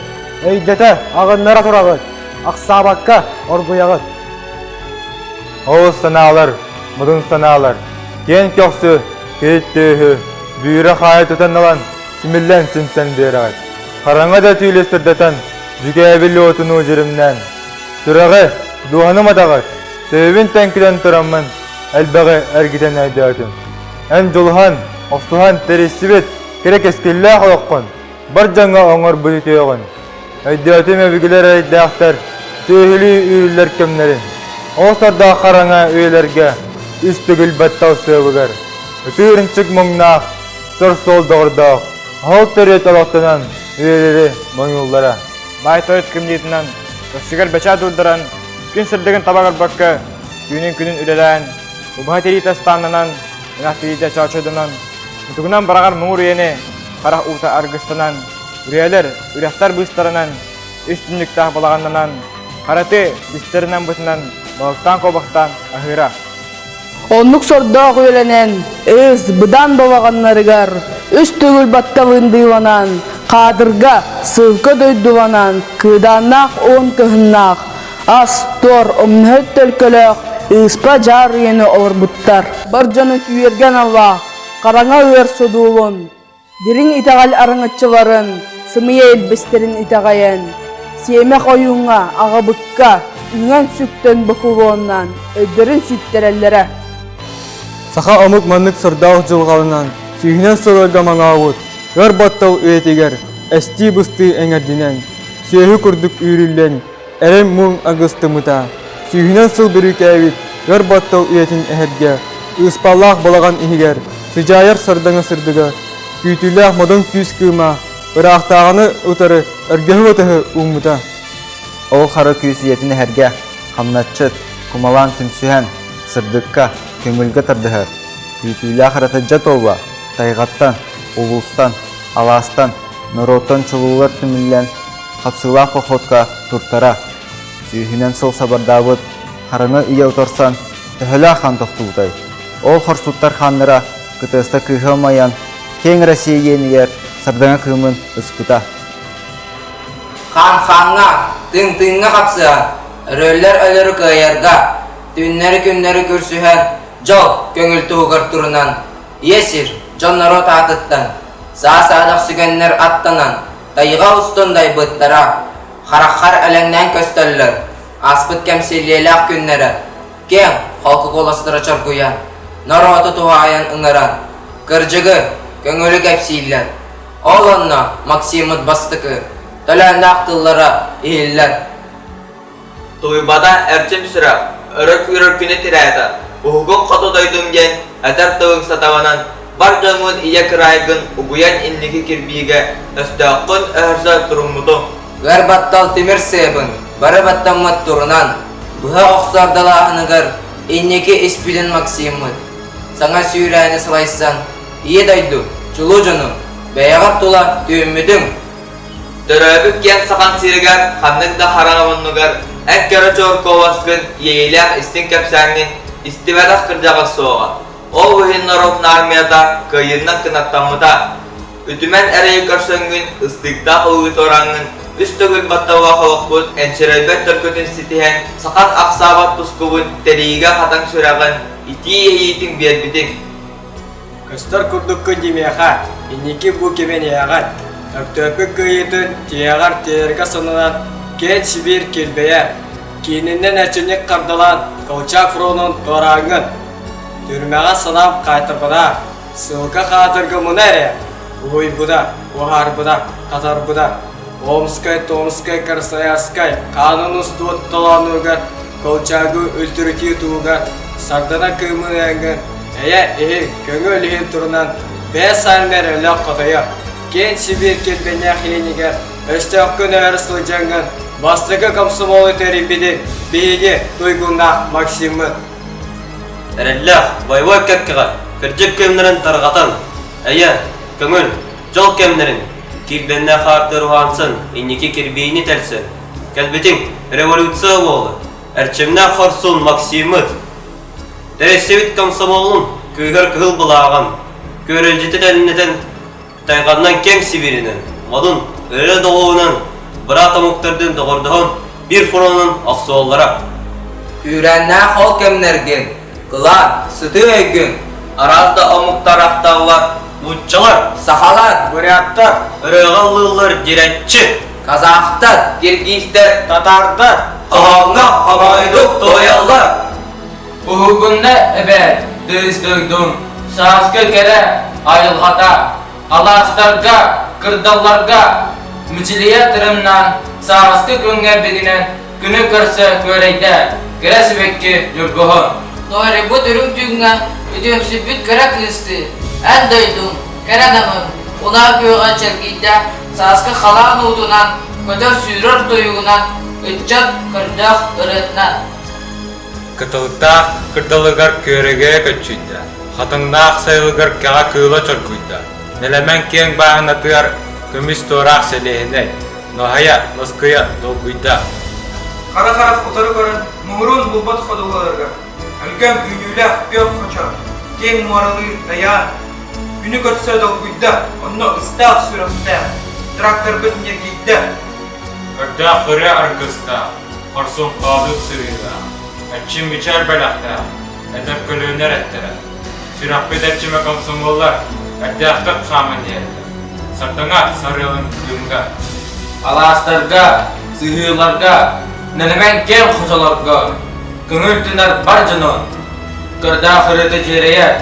өйдөтө, аҕыннара тураҕыт, ахсаабакка оргуйаҕыт. Ол санаалар, модун санаалар, киэн көхсү, киһит түөһү, бүүрэ-хаайа тутан ылан, симиллэн симсэн биэрэҕит. Хараҥа да түүлү сырдатан, дьүкээбил уотунуу дьиримнээн. Сүрэҕи, дууһаны матаҕыт, төбөбүн тэҥкитэн тураммын, элбэҕи эргитэн өйдөөтүм. Эн дьулуһан, охсуһан тэрийсибит кэрэ кэскиллээх олоххун, бар дьоҥҥо оҥорбут үтүөҕүн. Өйдөөтүм өбүгэлэр эрэйдээхтэр, сүөһүлүү үүрүллэр кэмнэрин. Ол сордоох хараҥа үйэлэргэ үс төгүл баттал сыабыгар, ытыыр ынчык муҥнаах, сор-суол доҕордоох, оһол төрүөт олохтонон үйэлэри моҥууллара. Баай-тойот кымньыытынан көхсүгэр бэчээт уурдаран, күн сырдыгын таба көрбөккө, түүнүн-күнүн үлэлээн, убаһа тириитэ ыстааннанан, ынах тириитэ чоочойдонон, мутугунан быраҕар муҥур үйэни харах уута аргыстанан, үрүйэлэр, үрэхтэр быыстарынан, үс түннүктээх балаҕаннанан, хараты систэринэн бытынан балыктаан-куобахтаан аһыыра. Оннук сордоох үөлэнэн, ыыс, быдан балаҕаннарыгар үс төгүл батталындыыланан, каадырга, ссылка дойдуланан, кыыдааннаах уон кыһыннаах, ас-туор, умнаһыт төлкөлөөх ыыспа дьаар үйэни олорбуттар. Бар дьону күүргэ аналлаах, хараҥа ыар содулун, Дириҥ итэҕэл араҥаччыларын, сымыйа илбистэрин итэҕэйэн, сиэмэх ойууҥҥа, аҕабыкка үҥэн-сүктэн бокулуоннаан өйдөрүн сүттэрэллэрэ. Саха омук маннык сордоох дьылҕаланан, сүүһүнэн сылларга маҥаабыт, өр баттал үйэтигэр эстии-быстыы эҥэрдинэн, сүөһү курдук үүрүллэн, эрэй-муҥ аргыстыммыта, сүүһүнэн сыл бүрүүкээбит өр баттал үйэтин эһэргэ, ыыспалаах балаҕан иһигэр сыдьаайар сардаҥа сырдыга, күүтүүлээх модун күүс кыыма ыраахтааҕыны утары өргөһү ытыһы ууммута. Ол хара күүс үйэтин эһэргэ, хамначчыт, кумалаан түмсүһэн, сырдыкка, көҥүлгэ тардыһар, күүтүүлээх ырата дьэ туолла, тайҕаттан, улуустан, алаастан, норуоттан чулуулар түмүллэн, хапсыылаах походка туртара, сүүһүнэн сыл сабардаабыт хараҥа үйэ утарсан төһөлөөх хаан тохтубутай? Ол хорсуттар хааннара кытыаста кыыһа умайан, киэҥ Россия иэнигэр сардаҥа кыымын ыспыта. Хаан хааҥҥа, тыын тыыҥҥа хапсыһан. Өрөөллөр өлөрү кыайарга, түүннэри-күннэри көрсүһэн, дьол көҥүл туһугар турунан, ийэ сир, дьон-норуот аатыттан, саа-саадах сүгэннэр аттанан, тайҕа устун дайбыттара, хараххар элэҥнээн көстөллөр, ааспыт кэм силлиэлээх күннэрэ, киэҥ, холку куоластара чоргуйан, норуоту туһаайан ыҥыран, кырдьыгы, көҥүлү кэпсииллэр. Ол онно Максиммыт бастакы, төлөөннөөх тыллара иһиллэр. Тулуйбата эрчим сүрэх, өрө күүрэр күнэ тирээтэ, уһугуҥ хоту дойдум диэн этэр тылыҥ сатабынан бар дьоҥҥун ийэ кыраайгын угуйан инники кирбиигэ өстөөххүн өһөрсө туруммутуҥ. Ыар баттал тимир сыабын бары баттаммыт турунан, быһа охсор далааһыныгар инники испитин Максиммыт, саҥа сүүрээни салайсан, Ийэ дойду, чулуу дьону, бэйэҕэр тула түһүммүтүҥ. Төрөөбүт киэн сахан сиригэр ханнык да хараҥа муннугар эн кэрэ чуор куоласкын иэйиилээх истиҥ кэпсээҥҥин истибэтэх кырдьаҕас суоҕа. Ол иһин норуотун армията кыайыыннан кынаттаммыта. Үтүмэн эрэйи көрсөҥҥүн, ыстыыктаах ылыы туораҥҥын, үс төгүл батталлаах олохпут энчирэйбэт төлкөтүн ситиһэн, сахан ахсаабат тускубун тэрийиигэ хатан сүрэҕин, итии иэйиитин биэрбитиҥ. Көстөр курдуккун димиэхэ, инники бу кимин иһэҕин, Өктөөппүт кыайыытын тиһэҕэр тиэйэргэ сананан, киэн Сибиир килбэйэр, киининэн эрчимник хардалаан Колчак фронун туорааҥҥын. Түрмэҕэ санаам хаайтарбата, ссылка хаатырга муна эрэ, уһуйбута, уһаарбыта, хатарбыта. Омскай, Томскай, Красноярскай хаанын устубут толоонугар Колчагы үлтүрүтүү туһугар Сардана кыымын эйэ иһин, көҥүл иһин турунан бэс армия өлөх хотойо, киэн Сибиир килбэннээх иэнигэр өстөөххүн өр сылдьаҥҥын бастакы комсомолу тэрийбитин биһиги туйгуннаах Максиммыт. Эрэллээх боевой кэккэҕэ кырдьык кэмнэрин тарҕатан, эйэ, көҥүл, дьол кэмнэрин килбэннээх хаартыар уһаансан инники кирбиини тэлсэн, кэлбитиҥ революция буола, эрчимнээх хорсун Максиммыт Тэрийсибит комсомолун кыыһар кыһыл былааҕын, күөрэлдьитэ тэлиннэтэн, тайҕаннан киэҥ Сибииринэн, модун өрө доҕуһунан, быраат омуктардыын доҕордоһон, биир фронунан охсуоллара. Күүрээннээх ол кэмнэргин, кылаан, сытыы өйгүн, Араас да омуктар ахталлар, нууччалар, сахалар, буряттар, ырыаҕа ыллыыллар дирэччи, казахтар, киргизтэр, татаардар, хоһооҥҥо хомойдук туойаллар. Уһугунна эбээт, тыыс дойдум, сааскы кэрэ айылҕата, алаастарга, кырдалларга мичилийэ тырымнаан, сааскы күҥҥэ бигинэн күнү көрсө күөрэйдэ, кэрэ сибэкки ньургуһун. Туорайбыт үрүҥ түүҥҥэ үтүөмсүйбүт кыра кыыстыы, эн дойдуҥ, кэрэ намыҥ, унаа күөҕэ чэлгийдэ, сааскы халаан уутунан, көтөр-сүүрэр тойугунан, ыччат көрдөөх ырыатынан. Кытылыктаах кырдалыгар күөрэгэйэ көччүйдэ, хатыҥнаах сайылыгар кэҕэ кыыла чоргуйда, нэлэмэн киэҥ бааһынатыгар көмүс туораах сэлиэһинэй, ноһайа, лоскуйа долгуйда. Хара харах утары көрөн, муҥуруун булбат ходуһаларыгар, өлгөм үүнүүлээх күөх хочо, киэҥ муоралыы тайаан, күнү көрсө долгуйда, онно ыстаах сүрэхтээх, тракторбыт ньиргийдэ. Көрдөөх ырыа аргыстаах, хорсун хоодут сырыылаах, эрчим мичээр бэлэхтээх, эдэр көлүөнэр эттэрэ, сүрэхпит эрчимэ комсомоллар эрдээхтик хааман иһэллэр, сардаҥа сарыалын кыымыга. Алаастарга, сыһыыларга, нэлэмэн киэҥ хочолорго көҥүл тынар бар дьону кырдаах ырыата дьиэрэйэр,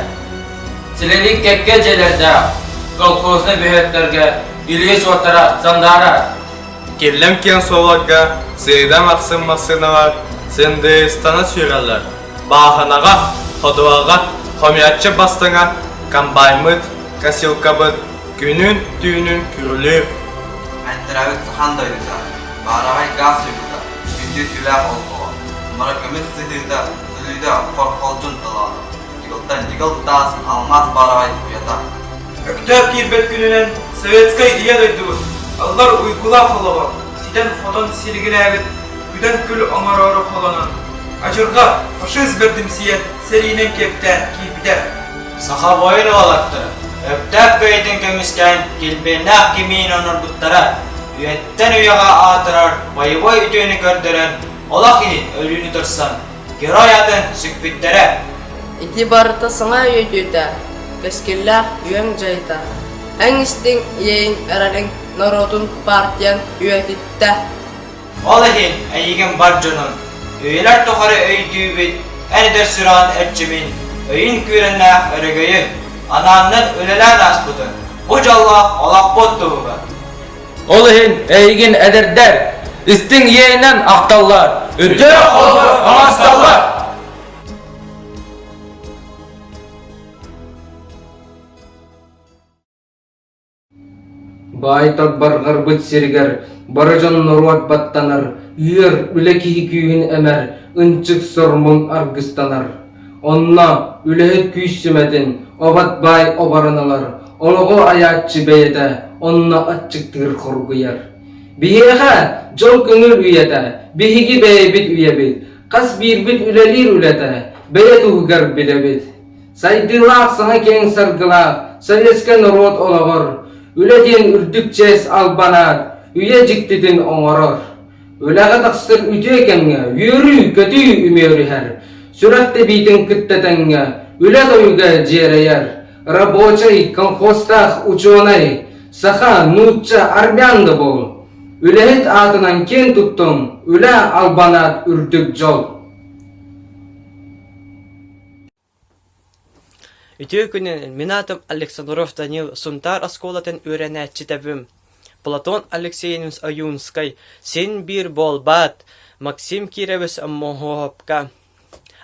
силэлик кэккэ дьиэлэрдээх колхознай бөһүөктэргэ илии суоттара сандаарар. Киллэм киэҥ суолларга сыыдам ахсын массыыналар сындыыстана сүүрэллэр. Бааһынаҕа, ходуһаҕа хомуйааччы бастыҥа комбайммыт, косилкабыт күнүн-түүнүн күрүлүүр. Антирабит сахан дойдута, баараҕай гаас уйгута, күндү түүлээх олбоҕо, мара көмүс сыһыыта, сылыыта хорхолдьун талаана, ньыгылтан ньыгыл таас, алмаас баараҕай уйата. Өктөөп киирбэт күнүнэн советскай ийэ дойдубут аллар уйгулаах олоҕо ситэн-хотон силигилээбит бүтэн күл оҥороору холонон, адьырҕа фашист бэрдимсийэн сэриинэн киэптээн киирбитэ. Саха буойун уолаттара Өктөөп кыайыытын көмүскээн Олох иһин өлүүнү турсан, герой атын сүкпүттэрэ. Ити барыта саҥа өйдөтүүтэ, кэскиллээх үөҥ дьайыта. Эн истиҥ иэйиҥ эрэриҥ норуотун партиян үйэтиттэ. Ол иһин эйигин бар дьонун, үйэлэр тухары өйдүүбүт, эн эдэр сүрэҕин эрчимин, өйүн күүрэннээх өрөгөйүн, анааннан үлэлээн ааспытын, бу дьоллоох олохпут туһугар. Ол иһин эйигин эдэрдэр, истиҥ иэйинэн ахталлар, үрдүк холобур оҥостоллор. Баай-тот барҕарбыт сиригэр бары дьон норуот баттанар, үөр, үлэ киһи күүһүн эмэр, ынчык сор-муҥ аргыстанар. Онно үлэһит күүс сүмэтин обот баай оборон ылар, олоҕу айааччы бэйэтэ онно аччыктыыр хоргуйар. Биһиэхэ дьол көҥүл үйэтэ, биһиги бэйэбит үйэбит, хас биирбит үлэлиир үлэтэ, бэйэ туһугар билэбит. Сайдыылаах саҥа киэҥ саргылаах советскай норуот олоҕор үлэ диэн үрдүк чиэс албан аат үйэ дьиктитин оҥорор. Үлэҕэ тахсар үтүө кэмҥэ үөрүү-көтүү үмүөрүһэр, сүрэх тэбиитин кытта тэҥҥэ үлэ тойуга дьиэрэйэр. Рабочай, колхозтаах учуонай, саха, нуучча, армян да буол. Үлэһит аатынан киэн туттуҥ, үлэ албан аат үрдүк дьол. Үтүө күнүнэн, мин аатым Александров Данил, Сунтаар оскуолатын үөрэнээччитэбин. Платон Алексеевич Ойуунскай син биир буолбаат, Максим Кирович Моһуопка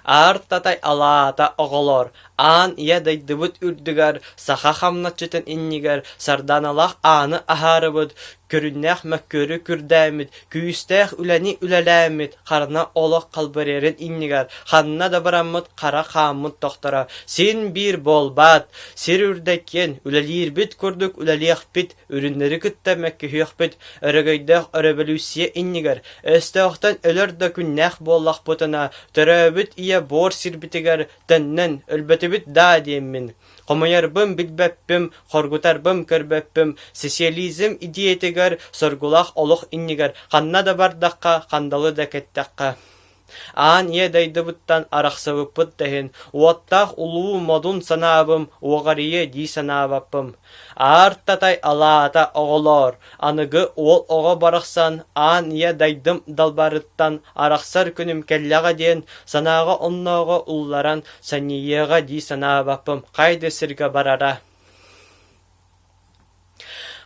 Аар татай алаата оҕолор, аан ийэ дойдубут үрдүгэр саха хамначчытын иннигэр сарданалаах ааны аһаарыбыт, көрүннээх мөккүөрү күрдээммит, күүстээх үлэни үлэлээммит, харна олох халбарыйарын иннигэр ханна да бараммыт хара хааммыт тохторо син биир буолбаат, сир үрдэ киэн, үлэлиирбит курдук үлэлиэхпит, үрүннэри кытта мөккүһүөхпүт, өрөгөйдөөх өрөбөлүүссүйэ иннигэр өстөөхтөн өлөр да күннээх буоллахпытына, төрөөбүт ийэ буор сирбитигэр төннөн өлбөтүбүт даа диэммин Хомуйарбын билбэппин, хоргутарбын көрбөппүн, социализм идеятыгар соргулаах олох иннигэр ханна да бардахха, хандалы да кэттэххэ. Аан ийэ дойдубуттан арахсыбыппыт да иһин, уоттаах улуу модун санаабым уоҕарыйыа дии санаабаппын. Аар татай алаата оҕолоор, аныгы уол оҕо барахсан аан ийэ дайдым далбарыттан арахсар күнүм кэллэҕэ диэн санааҕа оннооҕо улларан санньыйыаҕа дии санаабаппын хай да сиргэ барара.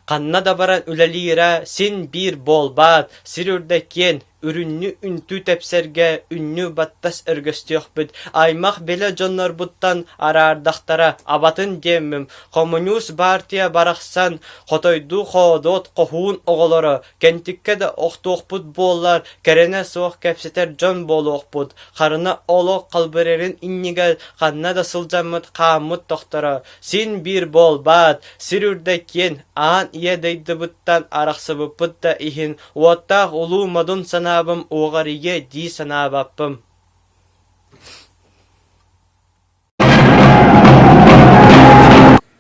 Ханна да баран үлэлиирэ син биир буолбаат, сир үрдэ киэн, үрүннү үнтү тэпсэргэ үннү баттас өргөстүөхпүт, аймах билэ дьоннорбуттан араардахтара абатын диэммим, хомуньуус баартыйа барахсан хотойдуу хоодуот хоһуун оҕолоро кэнтиккэ да охтуохпут буоллар кэрэнэ суох кэпсэтэр дьон буолуохпут, харына олох халбарыйарын иннигэр ханна да сылдьаммыт хааммыт тохторо, син биир буолбаат, сир үрдэ киэн, аан ийэ дойдубуттан арахсыбыппыт да иһин уоттаах улуу модун санаабым уоҕарыйыа дии санаабаппын.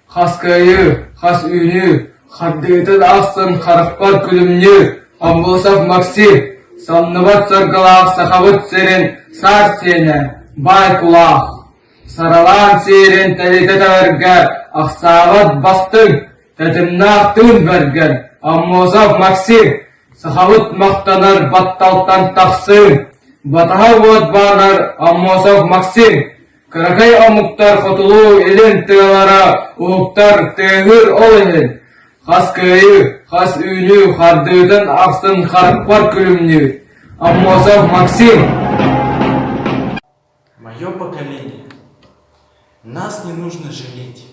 Хас кыайыы, хас үүнүү, хардыытын ахсын харахпар күлүмнүүр Аммосов Максим, самныбат саргылаах Сахабыт сирин саар сиэнэ, баай кулаах. Саралаан сиэрин тэлитэ тэбэргэ ахсаабат бастыҥ, тэтимнээх тыын бэргэн Аммосов Максим, Сахабыт махтанар батталтан тахсыы, батаһа уот баанар Аммосов Максим, Кыракый омуктар хотулуу илин тыалара уһуктар тыаһыыр ол иһин хас кыайыы, хас үүнүү хардыытын ахсын харахпар күлүмнүүр Аммосов Максим Мое поколение. Нас не нужно жалеть,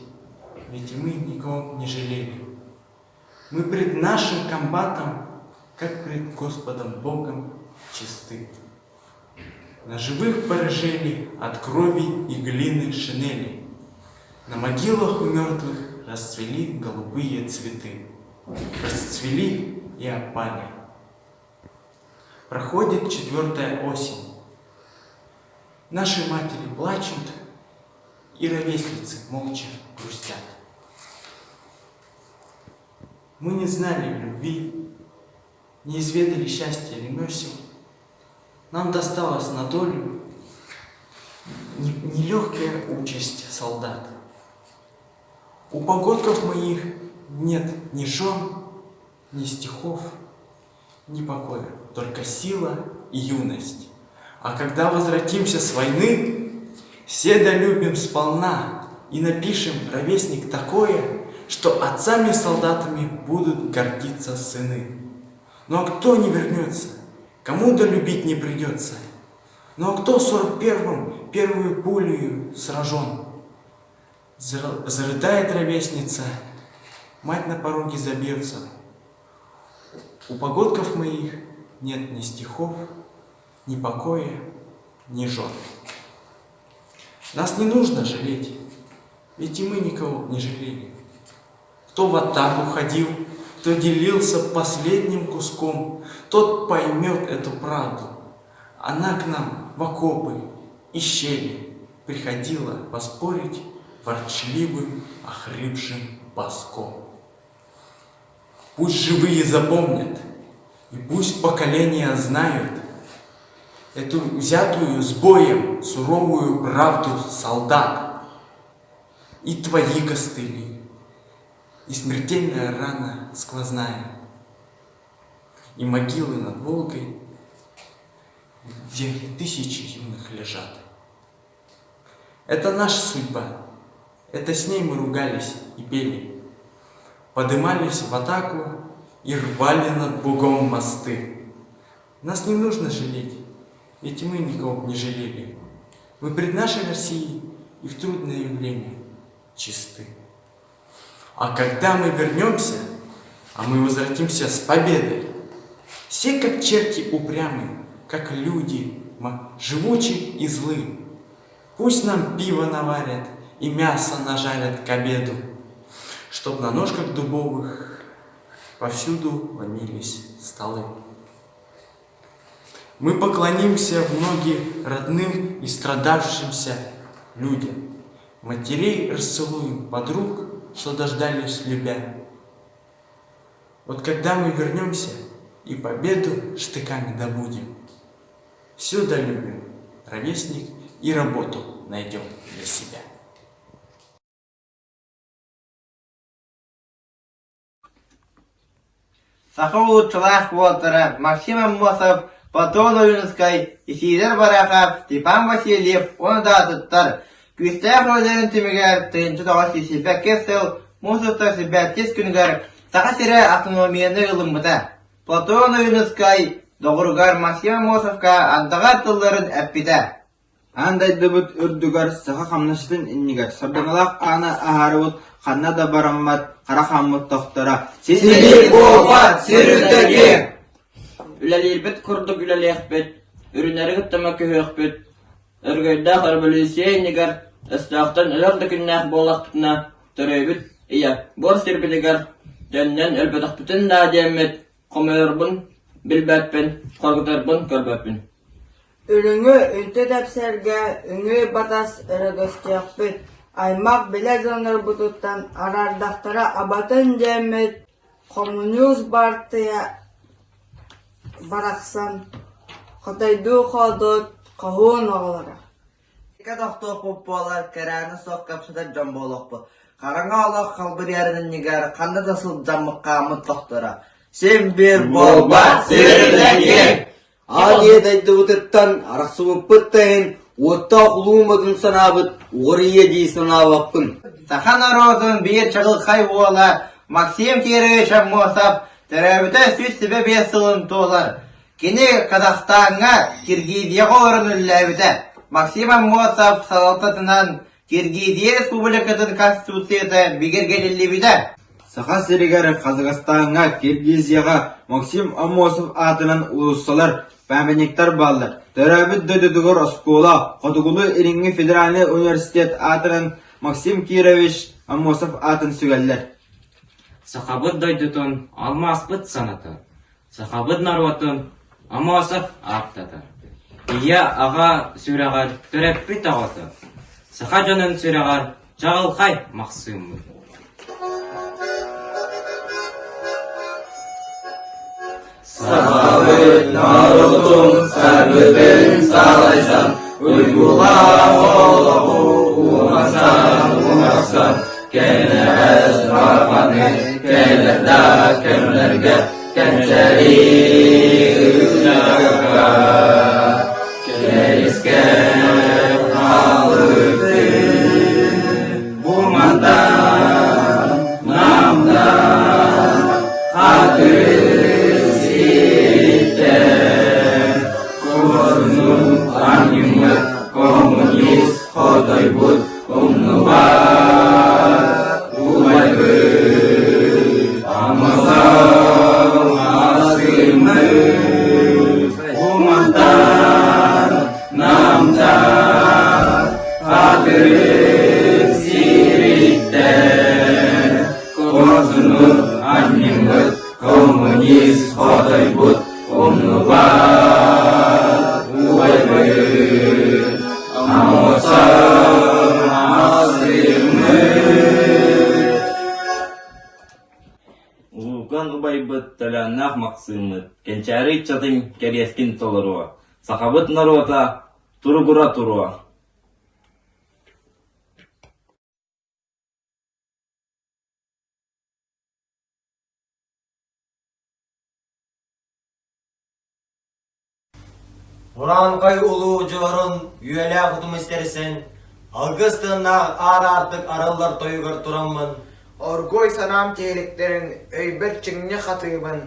ведь мы никого не жалели. Мы пред нашим комбатом, как пред Господом Богом, чисты. На живых порыжели от крови и глины шинели. На могилах у мертвых расцвели голубые цветы. Расцвели и опали. Проходит четвертая осень. Наши матери плачут, и ровесницы молча грустят. Мы не знали любви, не изведали счастья ремесел. Нам досталась на долю нелегкая участь солдат. У погодков моих нет ни жен, ни стихов, ни покоя, только сила и юность. А когда возвратимся с войны, все долюбим сполна и напишем, ровесник, такое, что отцами-солдатами будут гордиться сыны. Ну а кто не вернется? Кому долюбить не придется? Ну а кто в 41-м первую пулею сражен? Зарыдает ровесница, мать на пороге забьется. У погодков моих нет ни стихов, ни покоя, ни жен. Нас не нужно жалеть, ведь и мы никого не жалели. Кто в атаку ходил, кто делился последним куском, тот поймет эту правду. Она к нам в окопы и щели приходила поспорить ворчливым, охрипшим баском. Пусть живые запомнят, и пусть поколения знают эту взятую с боем суровую правду солдат. И твои костыли, и смертельная рана сквозная, и могилы над Волгой, где тысячи юных лежат. Это наша судьба, это с ней мы ругались и пели, подымались в атаку и рвали над бугом мосты. Нас не нужно жалеть, ведь мы никого не жалели. Мы пред нашей Россией и в трудное время чисты. А когда мы вернемся, а мы возвратимся с победой, все как черти упрямы, как люди, живучи и злы. Пусть нам пиво наварят и мясо нажарят к обеду, Чтоб на ножках дубовых повсюду ломились столы. Мы поклонимся в ноги родным и страдавшимся людям. Матерей расцелуем подруг, что дождались любя. Вот когда мы вернемся и победу штыками добудем, все долюбим, ровесник, и работу найдем для себя. Саха уһулуччулаах уолаттара Максим Аммосов, Платон Ойуунускай, Исидор Барахов, Степан Васильев уонна да атыттар күүстээх үлэлэрин түмүгэр 1982 сыл муус устар сибээттис күнүгэр Саха сирэ автономияны ылыммыта. Платон Ойуунускай доҕоругар Максим Аммосовка андаҕар тылларын эппитэ. Аан дойдубут үрдүгэр саха хамнасчытын иннигэр сардаҥалаах ааны аһаарыбыт ханна да бараммат хара хааммыт тохторо Сибиир буолбат, сир үрдэ Үлэлиирбит курдук үлэлиэхпит, үрүнэри кытта мөккүһүөхпүт, өрөгөйдөөх өрөбөлүүссүйэ иннигэр өстөөхтөн өлөр да күннээх буоллахпытына, төрөөбүт ийэ буор сирбитигэр төннөн өлбөтөхпүтүн даа диэммит хомойорбун билбэппин, хоргутарбын көрбөппүн. Үрүҥү үнтү тэпсэргэ үҥүү-батас өрөгөстүөхпүт, аймах-билэ дьоннорбутуттан араардахтара абатын диэммит, хомуньуус баартыйа барахсан хотойдуу хоодуот хоһуун оҕолоро Икки тохтуохпут буоллар, кэрээнэ суох кэпсэтэр дьон буолуохпут. Хараҥа олох халбарыйарын иннигэр ханна да сылдьаммыт хааммыт тохторо. Син биир буолбат, сир үлэтиэ! Аан ийэ дойдубутуттан арахсыбыппыт да иһин уоттаах улуу модун санаабыт уҕарыйыа дии санаабаппын. Саха норуотун биир чаҕылхай уола Максим Кирович Аммосов төрөөбүтэ 105 сылын туолар. Кини Казахстаҥҥа Киргизияҕа олорон үлэлээбитэ. Максим Аммосов салалтатынан Киргизия Республикатын Конституцията бигэргэтиллибитэ. Саха сиригэр Казахстаҥҥа, Киргизияҕа Максим Аммосов аатынан уулуссалар, памятниктар бааллар. Төрөөбүт дойдутугар оскуола, Хотугулуу-Илиҥҥи федеральнай университет аатынан Максим Кирович Аммосов аатын сүгэллэр. Сахабыт дойдутун алмааспыт санатар, Сахабыт норуотун Аммосов ааттатар. Ийэ, аҕа сүрэҕэр төрөппүт оҕото, саха дьонун сүрэҕэр чаҕылхай Махсыыммыт. Сахабыт норуотун саргы. Саргытын салайсан, уйгулаах олоҕу умасан, умарсан, кэнэҕэс барҕаны кэлэр да кэмнэргэ кэнчэри ыччакка кэрискэн халыктыы бу мантан намтан хатырык сириттэн куорсунун анньыммыт коммунист хотойбут умнубат убайбыт Аммосов Асыммыт Умантан Намтан Хатырык сириттэн Куорсунун анньыммыт коммунист хотойбут умнубат убайбыт Аммосов Асыммыт Улуукан убайбыт Төлөөннөөх Махсыыммыт кэнчээри ыччатын кэриэскин толоруо, сахабыт норуота туругура туруо. Урааҥхай улуу удьуорун үөлээх утум истэрсэн, алгыс тыыннаах аар-аартык арыллар тойугар тураммын, Оргууй санаам тиэликтэрин өйбөр чиҥник хатыыбын,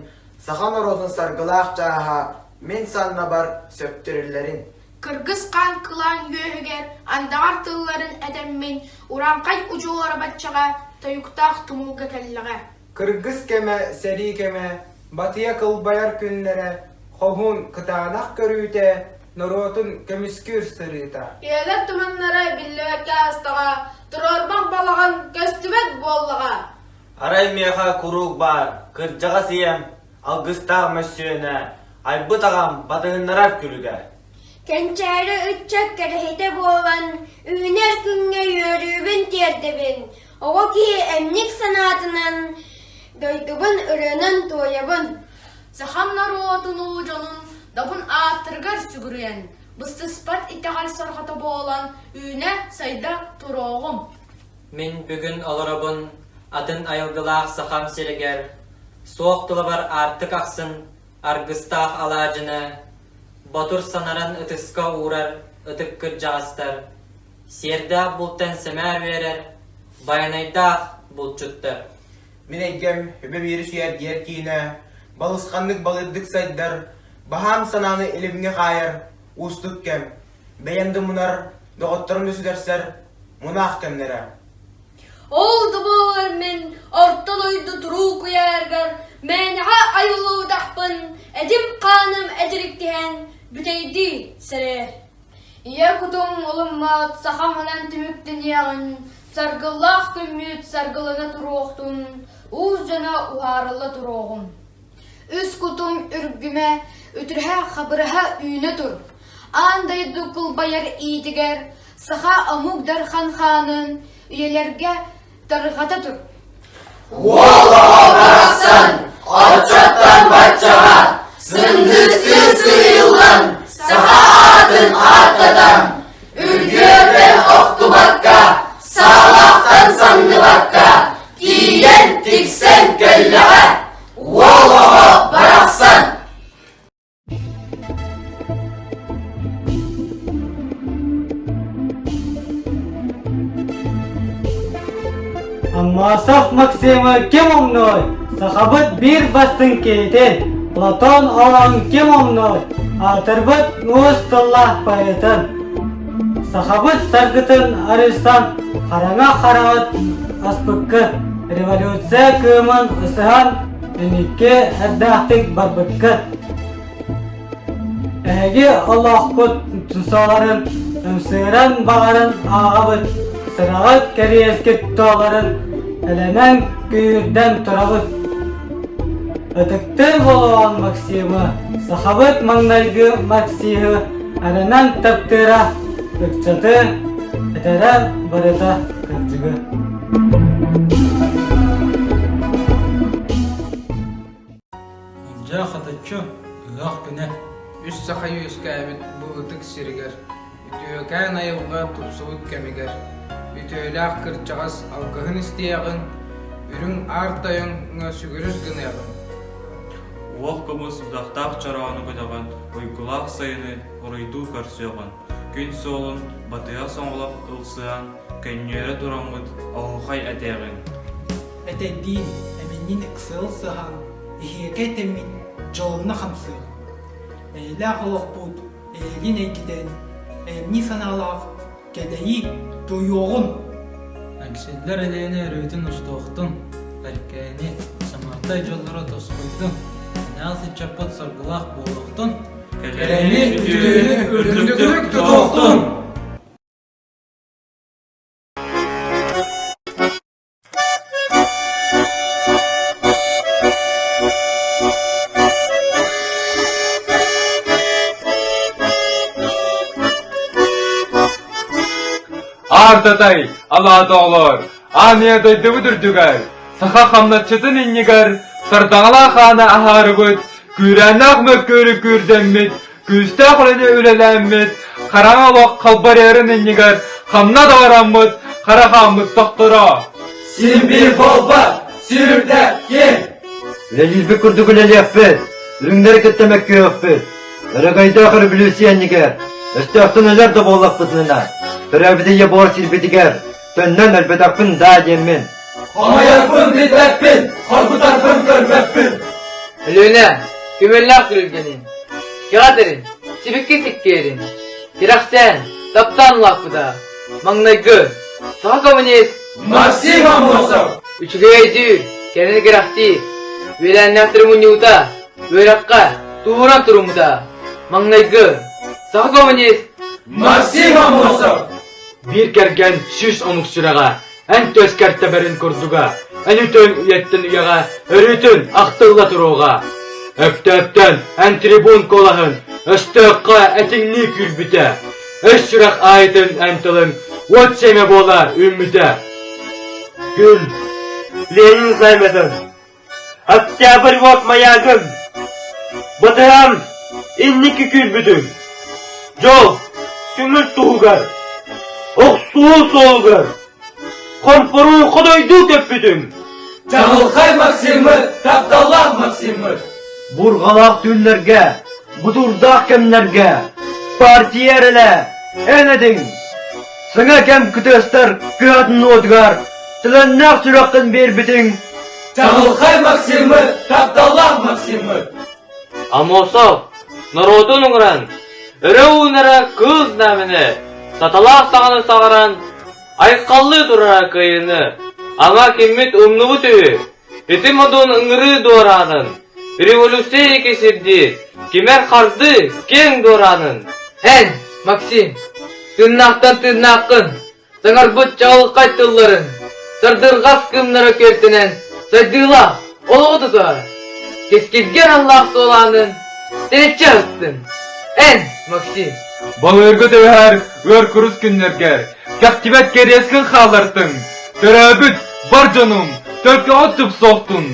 саха норуотун саргылаах чааһа мин саннабар сөптөрүллэрин. Кыргыс хаан кылаан үөһүгэр андаҕар тылларын этэммин, урааҥхай удьуора баччаҕа тойуктаах тумулга кэллэҕэ. Кыргыс кэмэ, сэрии кэмэ, батыйа кылбайар күннэрэ, хоһуун кытаанах көрүүтэ, норуотун көмүскүүр сырыыта. Үйэлэр туманнара биллибэккэ аастаҕа, туруорбах балаҕан көстүбэт буоллаҕа. Арай миэхэ куруук баар, кырдьаҕас ийэм, алгыстаах мөссүөнэ, айбыт аҕам батыһыннарар күлүгэ. Кэнчээри ыччат кэрэһитэ буолан, үүнэр күҥҥэ үөрүүбүн тиэрдэбин, Оҕо киһи эмньик санаатынан дойдубун ырыанан туойабын. Сахам норуотун уу дьонун добун ааттарыгар сүгүрүйэн, быстыспат итэҕэл сорҕото буолан үүнэ-сайда туруоҕум. Мин бүгүн олоробун атын айылгылаах сахам сиригэр, суох тулабар аартык ахсын аргыстаах алаадьыны, ботур санаран ытыска уурар ытык кырдьаҕастар, Сиэрдээх бултан сэмээр үөрэр, байанайдаах булчуттар. Мин эйгэм үбэ биэри сүөрдиэр киинэ, балысханнык балыырдык сайдар, баһаам санааны илимҥэ хаайар уустук кэм, бэйэм да мунар, доҕотторум да сүтэрсэр мунаах кэмнэрэ. Ол да буоллар мин орто дойду туруу куйаарыгар мээнэҕэ айыллыбатахпын, этим-хааным этириктиһэн бүтэйдии сэрээр. Ийэ кутуҥ ылыммат сахамынан түмүктэниэҕин, саргыллаах күммүт саргылана туруохтун, уус дьоно уһаарылла туруоҕун. Үс кутум үргүмэ, үтүрүһэ-хабырыһа үүнэ тур. Аан дойду кылбайар иитигэр саха омук дархан хаанын үйэлэргэ тарҕата тур. Уол оҕо барахсан оччоттон баччаҕа сындыыстыы сыыйыллан саха аатын ааттатан, үргүөртэн охтубакка, саалаахтан самныбакка тиийэн тиксэн кэллэҕэ. Уол оҕо барахсан Аммосов Максимы ким умнуой? Сахабыт биир бастыҥ киһитин, Платон олоҕун ким умнуой? Аатырбыт уус тыллаах поэтын. Сахабыт саргытын арыйсан, хараҥа хараҕыт аспыккыт, революция кыымын ысыһан, инникки эрдээхтик барбыккыт. Эһиги олоххут тусаларын ымсыыран баҕаран ааҕабыт, сыраҕыт кэриэскит туоларын элэнэн күүрдэн турабыт. Ытыктыыр буолуоҕун Максимы, сахабыт маҥнайгы Максиһы эрэнэн таптыыра, ыччаты этэрэ барыта кырдьыгы. Дьэ, хатыччы, ыһыах күнэ. Үс саха үөскээбит бу ытык сиригэр, үтүөкээн айылҕа тупсубут кэмигэр, үтүөлээх кырдьаҕас алгыһын истиэҕиҥ, үрүҥ аар тойоҥҥо сүгүрүс гыныаҕыҥ. Уол көмүс утахтаах чороону көтөҕөн, уйгулаах сайыны уруйдуу көрсүөҕүн, күн суолун батыһа соҥолох ылсыһан, көнньүөрэ тураммыт оһуохай этиэҕиҥ. Этэйдиин, эминньин ыксыал сыһан, иһиэкэй тэммит дьолунна хамсыыр. Эйэлээх олохпут эйигин эйгитэн, эйэмньи санаалаах кэдэйии туйуоҕун! Эҥсиллэр элиэни өрүүтүн устуохтун, Эркээни, Самартай дьоллоро тосхойдун, Энээл сыччаппыт соргулаах буолуохтун, Кэрэни, үтүөнү үрдүктүк тутуохтун! Аартатай, алаата оҕолор, аан дойдубут үрдүгэр, саха хамначчытын иннигэр сардаҥалаах ааны аһаарыбыт, күүрээннээх мөккүөрү күүрдэммит, күүстээх үлэни үлэлээммит, хараҥа олох халбарыйарын иннигэр хамна да бараммыт, хара хааммыт тохторо. Син биир буолбат, сир үрдэ киэҥ. Үлэлиирбит курдук үлэлиэхпит, үрүҥнэри кытта мөккүөхпүт. Өрөгөйдөөх өрөбүлүүссүйэ иннигэр, өстөөхтөн өлөр да буоллахпытына, төрөөбүт ийэ буор сирбитигэр төннөн өлбөтөхпүн даа диэммин. Хомойорбун билбэппин, хоргутарбын көрбөппүн. Өлүөнэ, көмөллөөх күрүлгэнин, кэҕэтэрин, сибикки сиккиэрин, кэрэхсээн, таптаан улааппыта. Маҥнайгы, саха коммунист Максим Аммосов! Үчүгэй өйдүүр, кэнэн кэрэхсиир, үөлээннээхтэри мунньубута, үөрэххэ туһуран туруммута. Маҥнайгы, саха коммунист Максим Аммосов! Биир кэргэн 100 омук сүрэҕэ, эн түөскэр тэбэрин курдуга, эн үтүөн үйэттэн үйэҕэ өрүүтүн ахтылла туруоҕа. Өктөөптөн эн трибун куолаһын өстөөххө этиҥнии күүрбүтэ, өс сүрэх аайытын эн тылыҥ уот сиэмэ буола үүммүтэ. Күн, Ленин знамятын, Октябрь вот маягын, Батыһан инники күүрбүтүҥ, Дьол, көҥүл туһугар, охсуһуу суолугар, Хомпоруу ходойдуу көппүтүҥ. Чаҕылхай Максиммыт, тапталлаах Максиммыт! Бурҕалаах түүннэргэ, бутуурдаах кэмнэргэ партия эрэлэ эн этиҥ! Саҥа кэм кытыастар кыһатын уотугар төлөннөөх сүрэххин биэрбитиҥ Чаҕылхай Максиммыт, тапталлаах Максиммыт! Аммосов, норуотун уҥуран, өрө уунара кыыл знамени, саталаах саҕаны саҕаран, айхаллыы турара кыайыыны, ама киммит умнубут үһү, ити модун ыҥырыы дуораанын, революция ики сирдии, кимэр хардыы киэҥ дуораанын. Эн, Максим, тыыннаахтан тыыннааххын, Саҥарбыт чаҕылхай тылларын, сардырҕас кыымнара күөртэнэн, сайдыылаах олоҕу тутар, кэскилгэ аналлаах суолаанын тэлэччи аһыстын. Эн, Максим! Балыырга түбэһэр ыар курус күннэргэр, кэхтибэт кэриэскин хааллартыҥ, төрөөбүт бар дьонум, төлкөҕө тупсуохтун,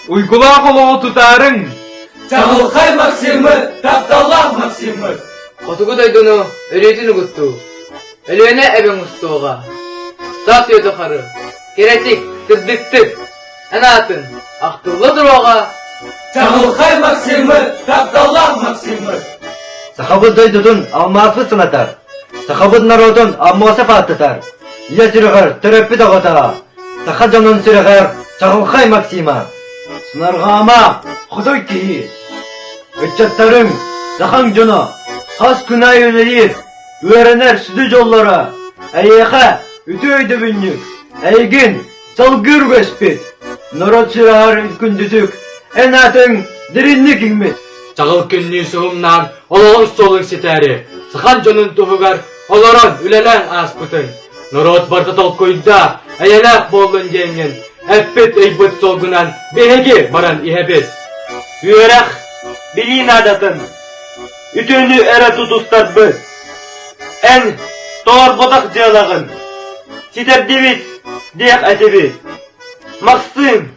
уйгулаах олоҕу тутаарыҥ! Чаҕылхай Максиммыт, тапталлаах Максиммыт! Хотугу дойдуну өрүүтүн угуттуу, Өлүөнэ эбэҥ устуоҕа, саас үйэ тухары, кэрэтик, сырдыктык, эн аатын ахтылла туруоҕа. Чаҕылхай Максиммыт, тапталлаах Максиммыт! Сахабыт дойдутун алмааспыт санатар, сахабыт норуотун Аммосов ааттатар, ийэ сүрэҕэр төрөппүт оҕото, саха дьонун сүрэҕэр Чаҕылхай Максима, Сунарҕаама хотой киһи, ыччаттарыҥ, сахаҥ дьоно хас күн аайы үлэлиир, Үөрэнэр сүдү дьоллоро, эйиэхэ үтүө өйдөбүнньүк, эйигин салгыыр үгэспит, норуот сүрэҕэр күндүтүк, эн аатыҥ дириҥник иҥмит. Чаҕыл күннүү суһумнаан олоҕун суолун ситээри, сахан дьонун туһугар олорон үлэлээн ааспытыҥ. Норуот барыта толкуйда, эйэлээх буоллун диэҥҥин эппит ыйбыт суолгунан биһиги баран иһэбит. Үөрэх, билии наадатын Үтүөнү эрэ тутустарбыт. Эн толорботох дьыалаҕын ситэрдибит диэх этибит. Максим,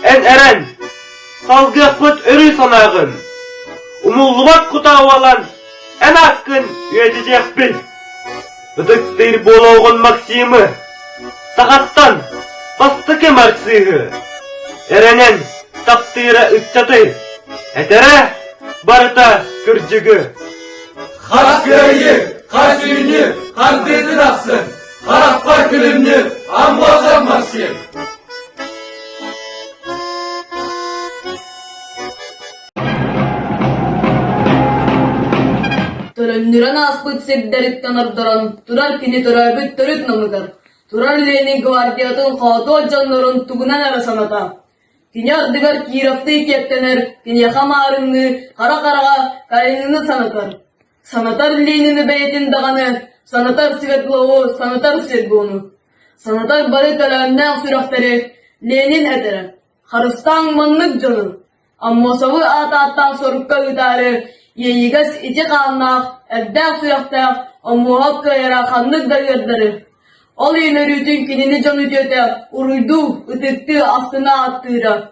эн эрэн, салгыахпыт өрүү санааҕын. Умуллубат кутаа уолан, эн ааккын үйэтитиэхпин. Ытыктыыр буолуоҕун Максимы, сахаттан бастакы марксыыһы, эрэнэн таптыыра ыччаты, этэрэ барыта кырдьыгы. Хас кыайыы, хас үүнүү, хардыытын ахсын, харахпар күлүмнүүр Аммосов Максим! Төлөннүрэн ааспыт сирдэриттэн ордорон турар кини төрөөбүт төрүт намыгар, турар Ленин гвардиятын хоотуо дьоннорун тугунан эрэ саната. Кини ардыгар Кировтыы киэптэнэр, киниэхэ маарыҥныы хара-хараҕа Калинины санатар. Санатар Ленины бэйэтин даҕаны, санатар Свердлову, санатар Сергону. Санатар бары төлөөннөөх сүрэхтэри Ленин этэрэ: «Харыстааҥ маннык дьону, Аммосовы аат ааттаан сорукка ыытаары, иэйигэс ити хааннаах, эрдээх сүрэхтээх Омуоһап кыайара ханнык да ыардары. Ол иһин өрүүтүн кинини дьон үтүөтэ уруйдуу, ытыктыы, астына ааттыыра.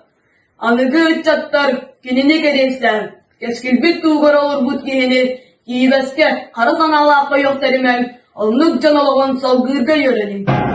Аныгы ыччаттар кинини кэриэстээн, кэскилбит туһугар олорбут киһини киибэскэ, хара санаалаахха үөхтэримэҥ, оннук дьон олоҕун салгыырга үөрэниҥ.